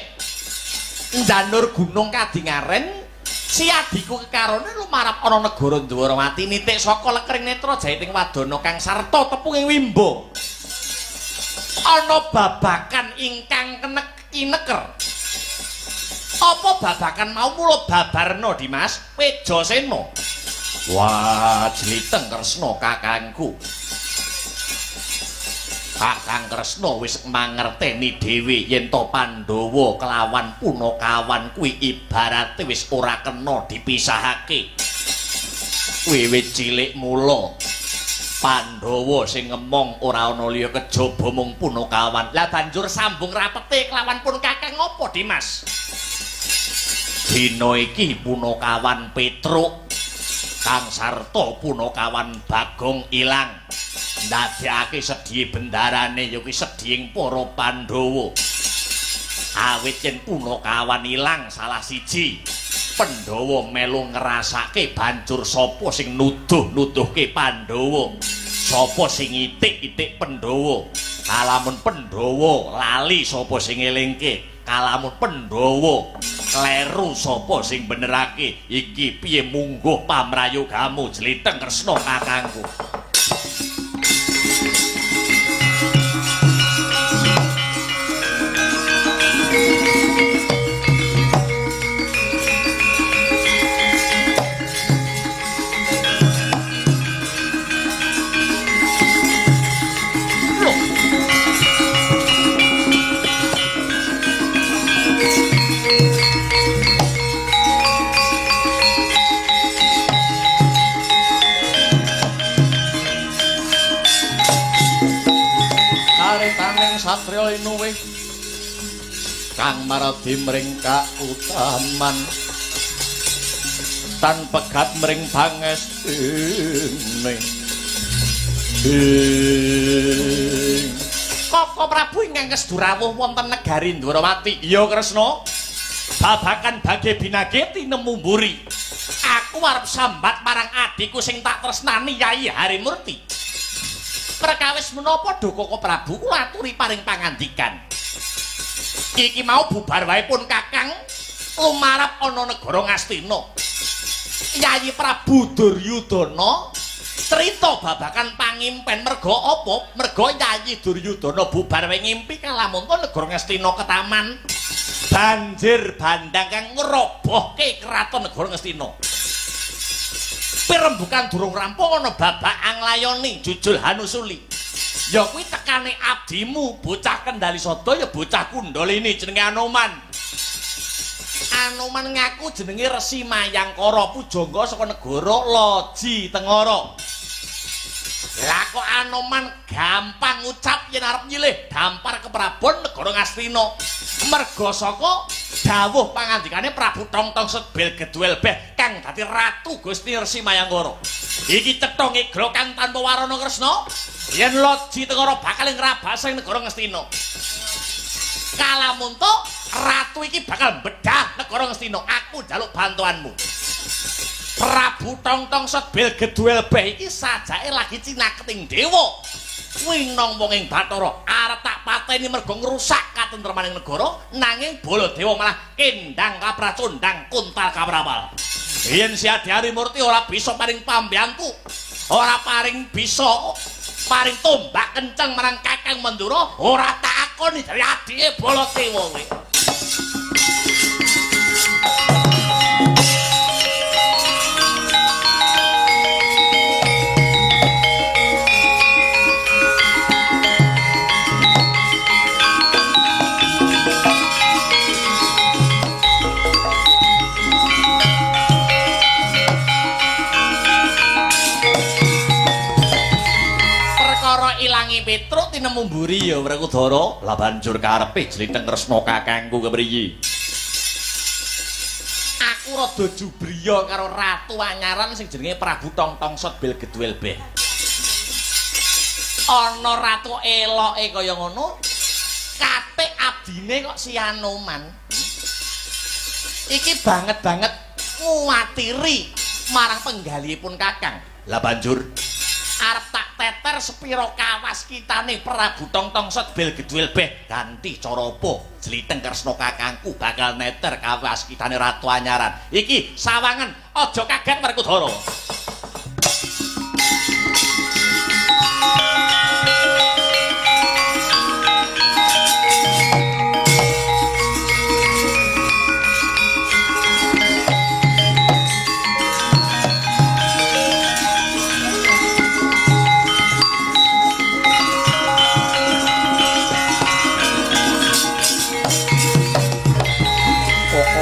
njanur gunung kadingaren si adhiku kekarone lumarap ana negara Ndwarawati nitik saka lekring netra jaiting wadana kang sarta tepunging wimba. Ana babakan ingkang kenek kineker. Apa babakan mau mula babarna Dimas Wejasena. Wah, jliteng Kresna kakangku. Kakang Kresna wis mangerteni dhewe yen to Pandhawa kelawan Punakawan kuwi ibarate wis ora kena dipisahake. Wiwit cilik mula Pandhawa sing ngemong ora ana liya kejaba mung Punakawan. Lah banjur sambung rapete kelawan pun Kakang apa, Dimas? Dina iki Punakawan Petruk kang sarta Punakawan Bagong ilang. Ndadekake sedhihe bendarane ya kuwi sedhihing para Pandhawa. Awit yen Punakawan ilang salah siji, Pandhawa melu ngrasake banjur sapa sing nuduh-nuduhke Pandhawa, sapa sing itik-itik Pandhawa. Kalamun Pandhawa lali sapa sing ngelingke, kalamun Pandhawa kleru sapa sing benerake. Iki piye mungguh pamrayogamu Jliteng Kresna kakangku. Satriya linuwih kang maradi mring kautaman tan pegat mring pangestine. Koko Prabu ingkang kesdurawuh wonten negari Ndwarawati. Iya Kresna, babakan bage binage tinemu mburi. Aku arep sambat marang adhiku sing tak tresnani Yai Harimurti. Perkawis menapa duh Koko Prabu kula aturi paring pangandikan. Iki mau bubar wae pun Kakang lumarap ana negara Ngastina. Yayi Prabu Duryudana crita babakan pangimpen merga apa? Merga Yayi Duryudana bubar wae ngimpi kalamunta negara Ngastina ketaman banjir bandang kang ngrobohke kraton negara Ngastina. Pirembukan durung rampung ana babak anglayoni jujul Hanusuli. Ya kuwi tekane abdimu bocah Kendali Sada ya bocah Kundalini jenenge Anoman. Anoman ngaku jenenge Resi Mayangkara pujangga saka negara Loji Tengara. Lah kok Anoman gampang ngucap yen arep nyilih dampar keprabon negara Ngastina. Merga saka dawuh pangandikane Prabu Tongtong Sebel Geduel Beh kang dadi ratu Gusti Resi Mayangkara. Iki cetha ngegra kang tanpa warana Kresna yen Loji Tengara bakal ngrabas ing negara Ngastina. Kalamunta ratu iki bakal bedah negara Ngastina. Aku njaluk bantuanmu. Prabu Tongtong Sebel Geduel Beh iki sajake lagi cinaketing dewa. Winong wong ing Bathara arep tak pateni merga ngrusak katentremaning negara, nanging Baladewa malah kendang kapracondang kuntal kaprawal. Yen si Adi Harimurti ora bisa paring pambiyantu, ora paring bisa paring tombak kenceng marang Kakang Mandura, ora tak akoni dari adike Baladewa kuwi. Petruk tinemu mburi ya Wrekudara. Lah banjur karepe Jlinteng Kresna kakangku kepriye? Aku rada jubriya karo ratu anyaran sing jenenge Prabu Tongtong Sebel Geduel Beh. Ana ratu eloke kaya ngono, katik abdine kok si Anoman. Iki banget-banget nguwatiri marang penggalihipun Kakang. Lah banjur arep tak teter sepiro kawas kitane Prabu Tongtong Sebel Geduel Beh ganti cara apa Jliteng Kresna kakangku bakal neter kawas kitane ratu anyaran. Iki sawangan aja kaget Werkudara.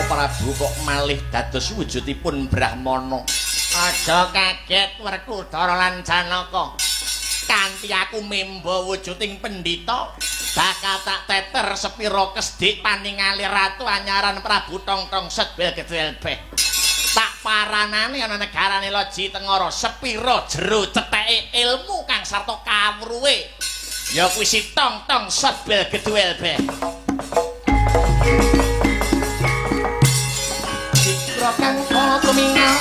Prabu kok malih dados wujudipun Brahmana. Aja kaget Werkudara lan Janaka. Kanthi aku memba wujuding pendhita bakal tak teter sepira kesdik paningali ratu anyaran Prabu Tongtong Setbel Gedel Beh. Tak paranane ana negarane Loji Tengara sepira jero cetheke ilmu kang sarta kawruhe. Ya kuwi si Tongtong Setbel Gedel Beh. Citra kang tumingal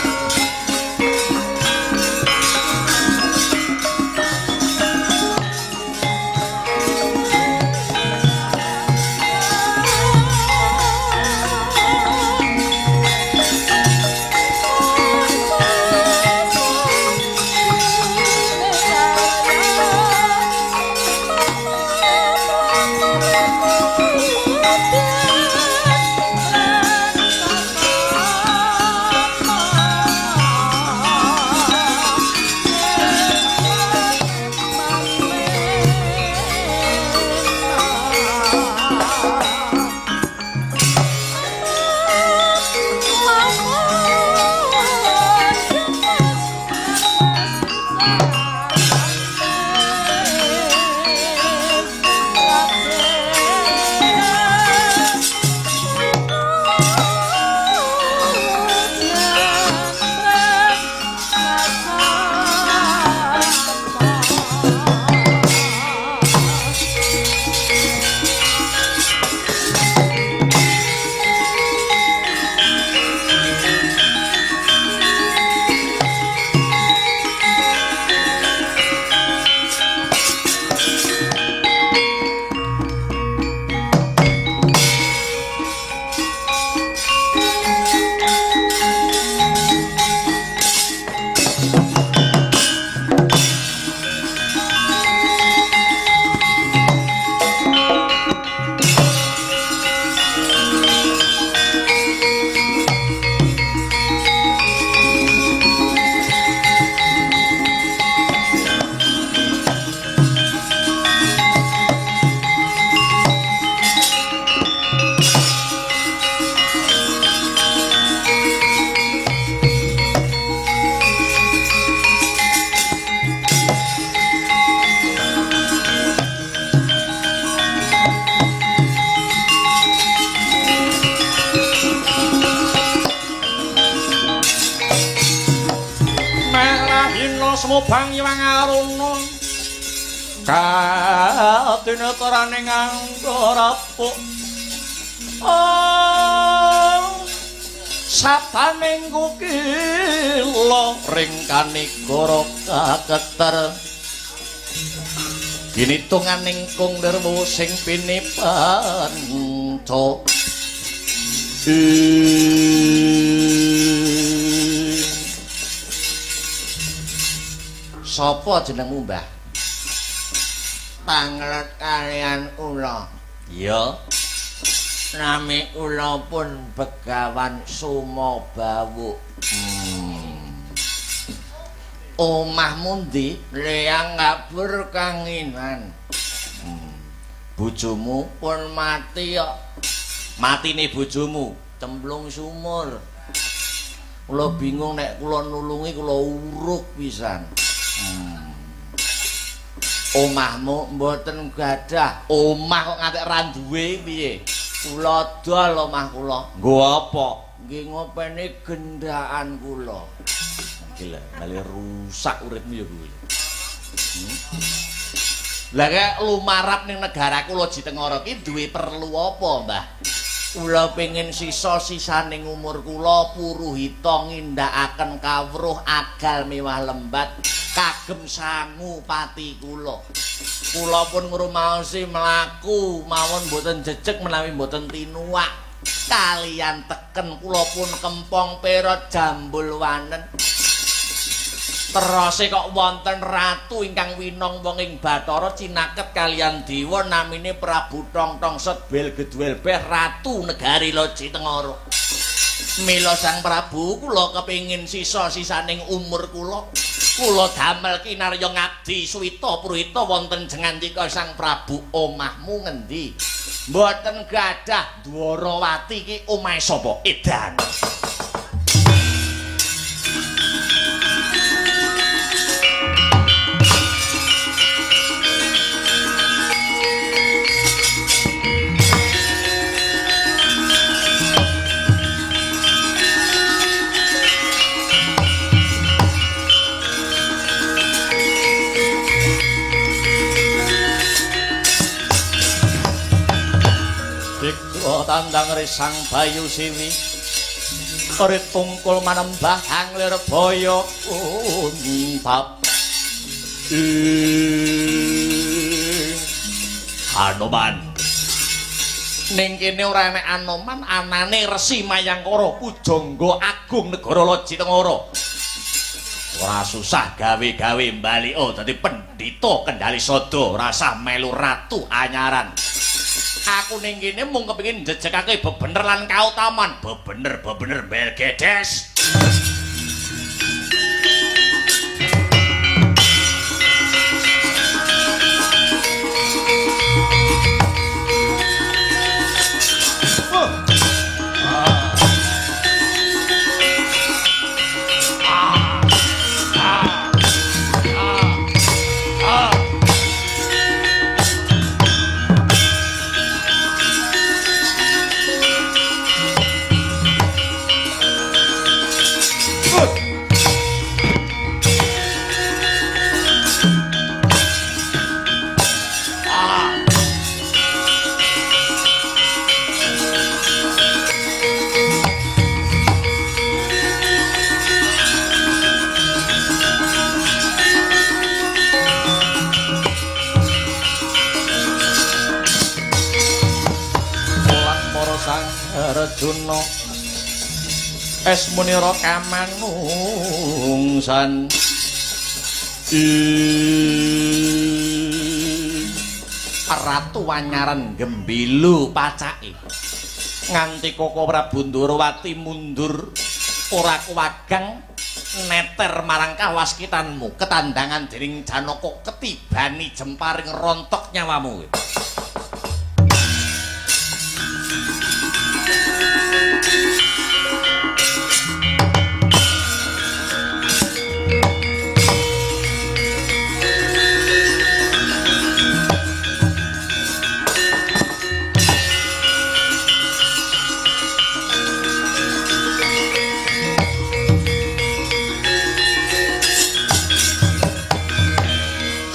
Semubang Hyang Aruna katineteraning angga rapuk sabaning kukila ring kanigara kaketer ginitunganing kung nirwu sing pinipanca. Sapa jenengmu, Mbah? Panglet kalian kula. Iya. Nami kula pun Begawan Sumabawuk. Omahmu ndi? Leyang Kabur Kanginan. Bojomu pun mati kok. Matine bojomu cemplung sumur. Kula bingung nek kula nulungi kula uruk pisan. Omahmu mboten gadah. Omah kok ngantek ra duwe piye? Kula dol omah kula. Nggo apa? Nggih ngopeni gendaan kula. Iki lho, bali rusak uripmu ya kuwi. Lah kek lumarap ning negaraku Loji Tengara ki duwe perlu apa, Mbah? Kula pengin sisa-sisaning umur kula puruhita ngindhakaken kawruh agal mewah lembat kagem sangu pati kula. Kula pun ngrumaosi mlaku mawon mboten jejeg menawi mboten tinuwak. Kalian teken kula pun kempong perot jambul wanen. Terose kok wonten ratu ingkang winong wong ing Bathara cinaket kalian dewa namine Prabu Tongtong Setbel Gedwel Beh ratu negari Loji Tengara. Mila Sang Prabu kula kepengin sisa-sisaning umur kula, kula damel kinarya ngabdi suwita pruhita wonten jengandika Sang Prabu. Omahmu ngendi? Mboten gadah. Dwarawati iki omahe sapa? Edan. Tandang Risang Bayu Siwi Rit tungkul manembah anglir baya untap. Hanuman. Ning kene ora enek Anoman, anane Resi Mayangkara pujangga agung negara Loji Tengara. Ora susah gawe-gawe mbalika dadi pendhita kendhali sada, ora usah melu ratu anyaran. Aku ning kene mung kepengin njejegake bebener lan kautaman. Bebener-bebener belgedes. Arjuna es munira kamanungsan. Ratu Wanyaran gembilu pacake nganti Koko Prabu Ndorowati mundur ora kuwagang neter marang kawaskitanmu ketandangan dening Janaka ketibani jemparing rontok nyawamu.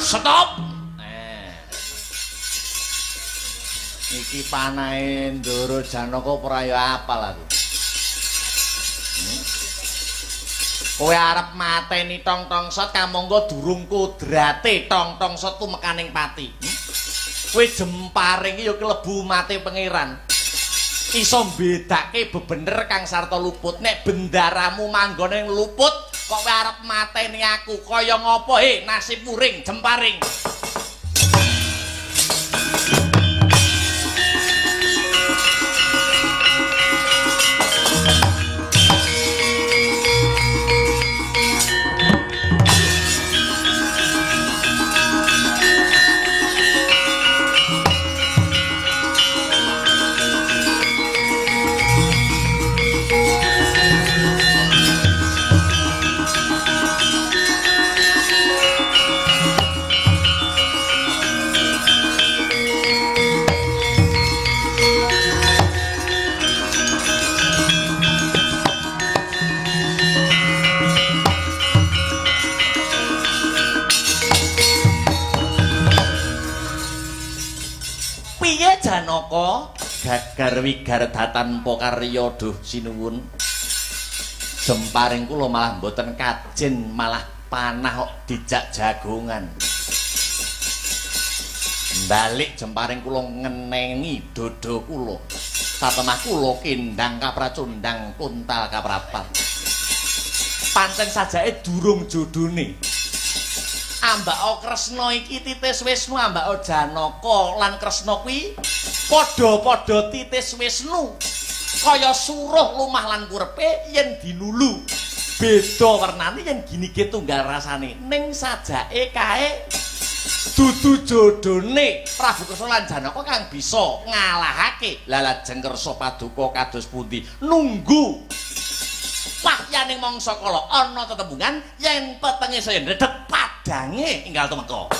Stop. Iki panahe Ndara Janaka ora ya apal aku. Kowe arep mateni Tong-tong Sot kamangka durung kodrate Tong-tong Sot tumekaning pati. Kowe jemparing iki ya klebu mate pangeran. Iso mbedake bebener kang sarta luput. Nek bendaramu manggon ning luput, kok kowe arep mateni aku kaya ngopo he nasib muring jemparing. Janaka gagar wigar tanpa karya duh sinuwun. Jemparing kula malah mboten kajen, malah panah kok dijak jagongan. Balik jemparing kula ngenengi dodo kula. Satemah kula kendang kapracundang kuntal kaprapat. Pancen sajake durung jodone. Ambaka Kresna iki titis Wisnu, ambaka Janaka lan Kresna kuwi padha-padha titis Wisnu. Kaya suruh lumah lan kurepe yen dilulu. Beda wernane yen ginige tunggal rasane. Ning sajake kae dudu jodone Prabu Kresna lan Janaka kang bisa ngalahake. Lah lajeng kersa paduka kados pundi? Nunggu wahyaning mangsa kala ana tetembungan yen petenge saya ndredeg padange enggal tumeka.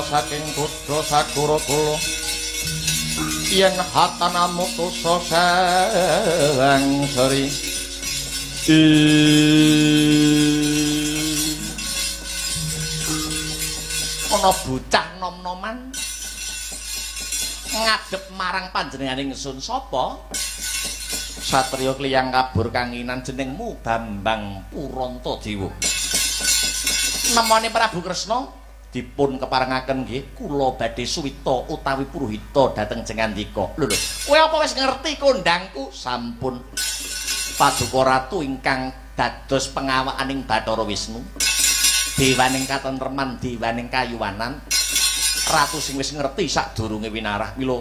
saking kuda sagara kula yen hatanamu tusa sang sri. Ana bocah nom-noman ngadep marang panjenengane ingsun. Sapa? Satriya kliyang kabur kanginan jenengmu Bambang Purantadewa. Nemone Prabu Kresna dipun keparengaken nggih kula badhe suwita utawi puruhita dhateng Jengandika. Lho lho, kowe apa wis ngerti kondangku? Sampun. Paduka ratu ingkang dados pengawakaning Bathara Wisnu, dewaning katentreman, dewaning kayuwanan, ratu sing wis ngerti sadurunge winarah. Mila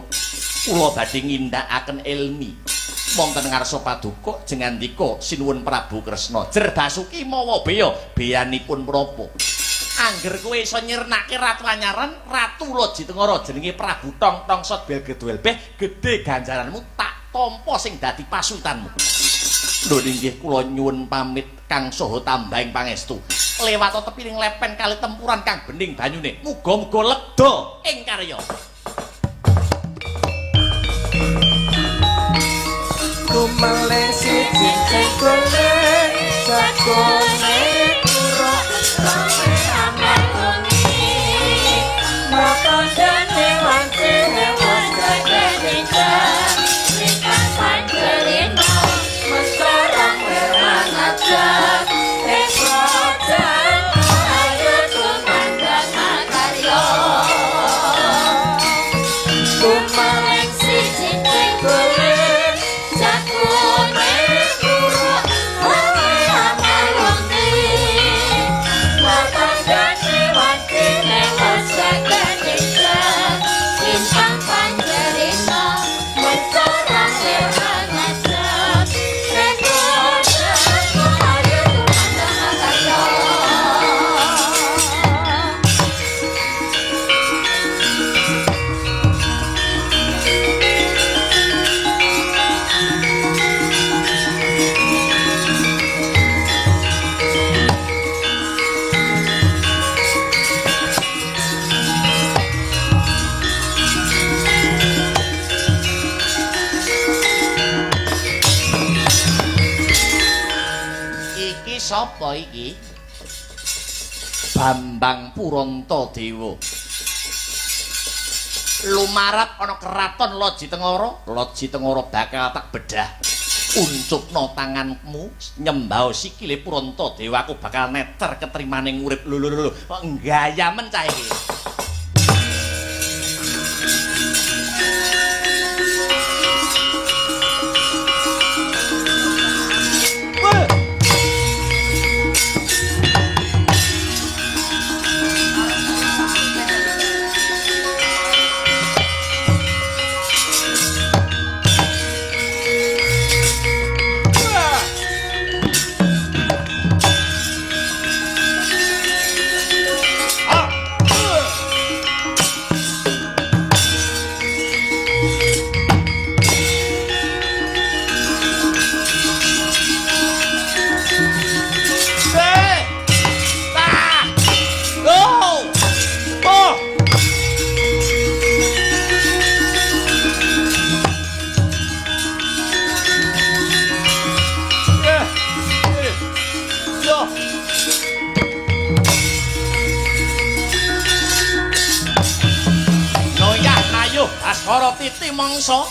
kula badhe ngindhakaken ilmi wonten ngarsa paduka Jengandika sinuwun Prabu Kresna. Jer Basuki mawa beya, beyanipun menapa? Angger kowe iso nyirnake ratu anyaran, ratu Loji Tengara jenenge Prabu Tong Tong Sot Belgeduelbeh, gedhe ganjaranmu tak tampa sing dadi pasutanmu. Lho inggih kula nyuwun pamit kang saha tambahing pangestu. Lewat tepining lepen kali tempuran kang bening banyune. Muga-muga lega ing karya. Tumele siji golek jagone kura Sapa iki? Bambang Purantadewa. Lumarap ana keraton Loji Tengara, Loji Tengara bakal tak bedah. Uncupno tanganmu nyembah sikile Purantadewa, aku bakal neter ketrimane urip. Lho lho lho, kok nggayamen cah iki. Baskara titi mangsa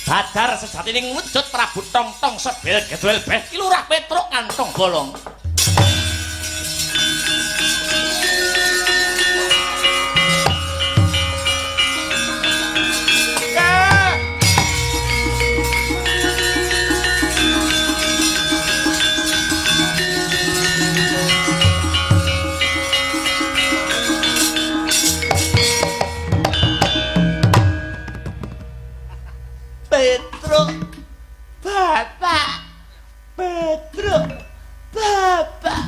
badar sejatining wujud Prabu Tong Tong Sebel Gedwel Beh Lurah Petruk kantong bolong. Petruk bapak, Petruk bapak.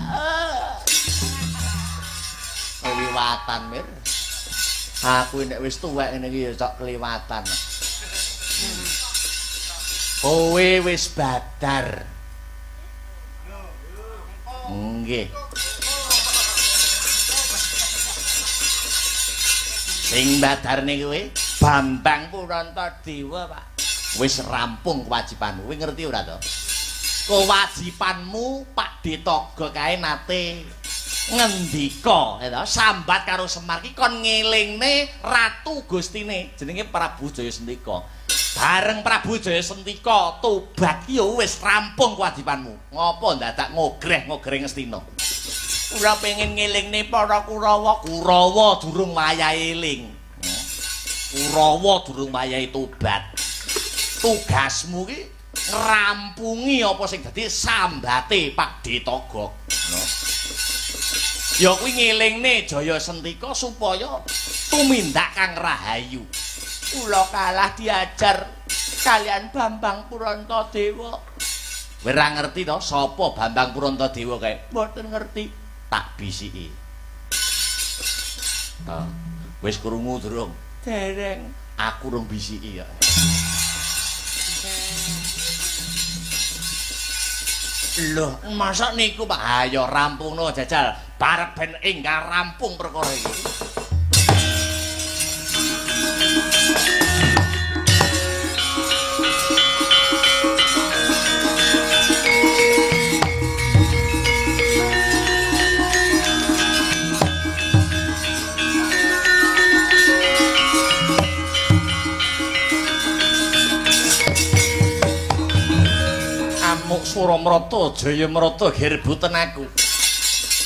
Kelewatan mir. Aku nek wis tuwek ngene iki ya cok kelewatan. Kowe wis badar. Nggih. Sing badarne kowe Bambang Purantadewa, Pak. Wis rampung kewajibanmu. Kowe ngerti ora to? Kewajibanmu Pak Detoga kae nate ngendika, ya to, sambat karo Semar ki kon ngelingne Ratu Gustine jenenge Prabu Jaya Sentika. Bareng Prabu Jaya Sentika tobat ki ya wis rampung kewajibanmu. Ngopo ndadak ngogreh-ngogreh Ngastina? Ora pengen ngelingne para Kurawa. Kurawa durung wayahe eling. Kurawa durung wayahe tobat. Tugasmu ki ngrampungi apa sing dadi sambate Pak Detoga. Ya kuwi ngelingne Jaya Sentika supaya tumindak kang rahayu. Kula kalah diajar kalian Bambang Purantadewa. Kowe ora ngerti to sapa Bambang Purantadewa kae? Mboten ngerti. Tak bisiki. Ha, wis krungu durung? Dereng. Aku rung bisiki ya. Loh, masa niku Pak? Ayo rampungno jajal. Barep ben enggal rampung perkara iki. Amuk Suramrata Jayamrata gerbuten aku.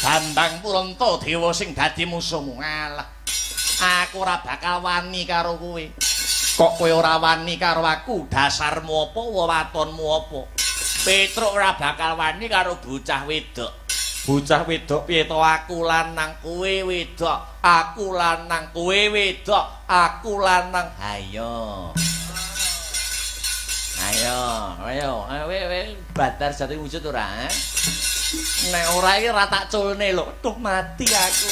Bambang Purantadewa sing dadi musuhmu. Alah, aku ora bakal wani karo kowe. Kok kowe ora wani karo aku? Dasarmu apa, wewatonmu apa? Petruk ora bakal wani karo bocah wedok. Bocah wedok piye to? Aku lanang, kowe wedok. Aku lanang, kowe wedok. Aku lanang. Ayo. Ayo, ayo, ayo, ayo, badar jati wujud ora? Nek ora iki ora tak culne lho. Duh, mati aku.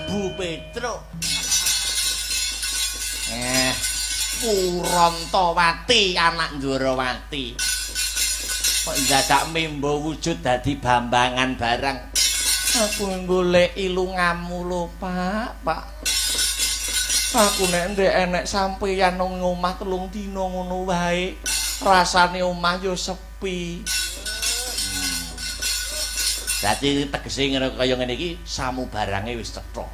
Bu Petruk. Purantawati anak Ndorowati. Kok ndadak membo wujud dadi bambangan barang. Aku goleki lungamu lho, Pak, Pak. Aku nek ndek enek sampeyan nang omah 3 dina ngono wae, rasane omah yo sepi. Dadi tegese ngene kaya ngene iki, samu barange wis cetha.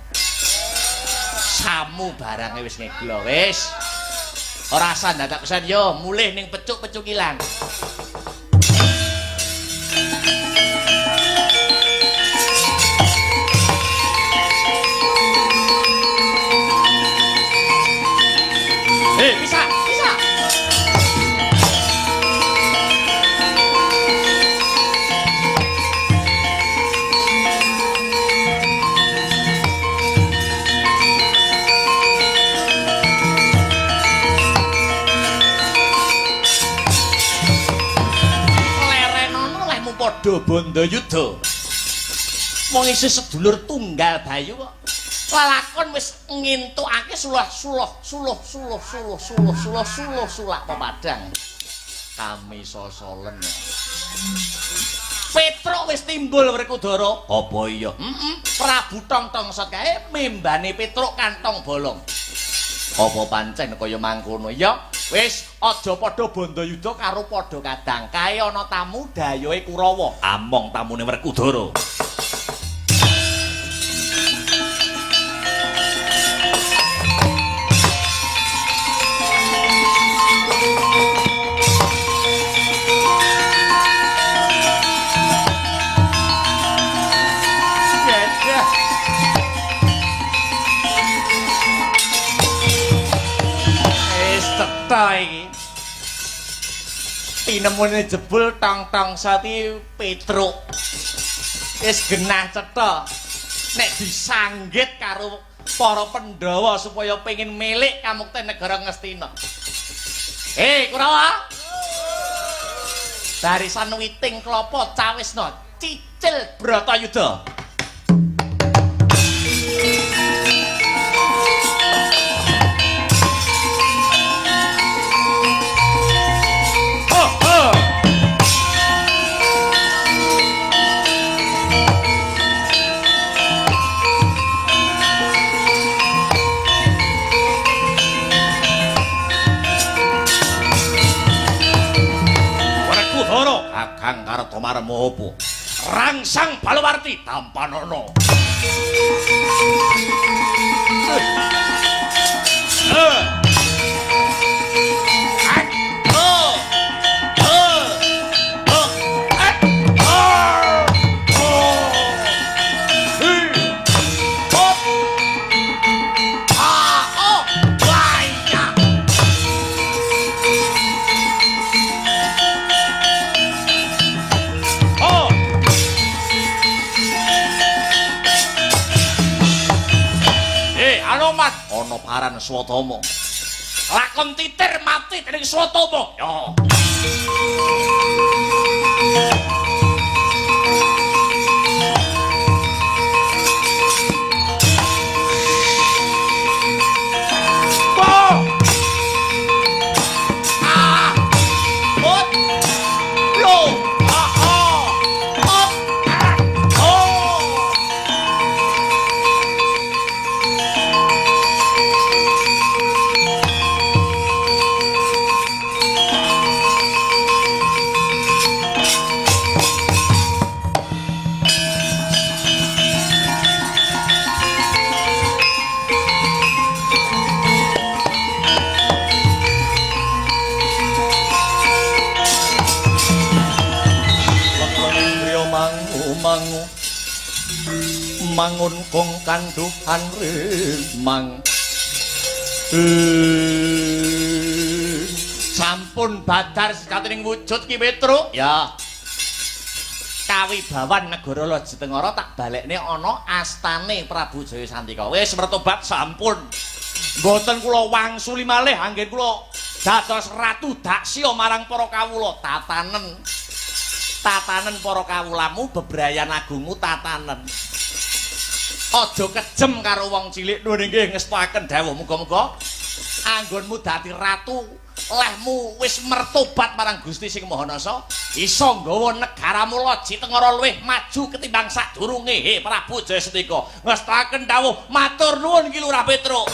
Samu barange wis ngeglo wis. Ora usah ndadak kesan yo mulih ning pecuk-pecukilan. Bisa, bisa. Lerenono lehmu padha bandayuda. Wong isih sedulur tunggal bayu kok. Lalakon wis ngintukake sulah suluh suluh suluh suluh suluh suluh suluh sulak pepadang. Kami sosolen. Petruk wis timbul Werkudara. Apa iya? Heeh. Prabu Tongtong Sot kae membane Petruk kantong bolong. Apa pancen kaya mangkono? Ya, wis aja padha bandayuda karo padha kadang. Kae ana tamu dayohe Kurawa. Among tamune Werkudara. Iki tinemune jebul tong-tong sati Petruk wis genah cetha nek disanggit karo para Pandhawa supaya pengin milik kamukten negara Ngastina. Hei Kurawa, barisan witing klopo cawisna cicil Bratayuda. Marem-marem opo? Rangsang Balawarti tampanono. Ana paran Swatama. Lakon titir mati dening Swatama. Ya. Mangun kong kanduhan rimang. Sampun badar sejatining wujud Ki Petruk. Ya. Kawibawan negara Loji Tengara tak balekne ana astane Prabu Jaya Santika. Wis mertobat sampun. Mboten kula wangsuli malih anggen kula dados ratu daksya marang para kawula. Tatanen. Tatanen para kawulamu bebrayan agungmu tatanen. Aja kejem karo wong cilik. Nuwun inggih ngestakaken dawuh muga-muga anggonmu dadi ratu, lehmu wis mertobat marang Gusti Sing Maha Nasa, iso nggawa negaramu Loji Tengara luwih maju ketimbang sadurunge. He Prabu Jaya Santika ngestakaken dawuh matur nuwun Ki Lurah Petruk.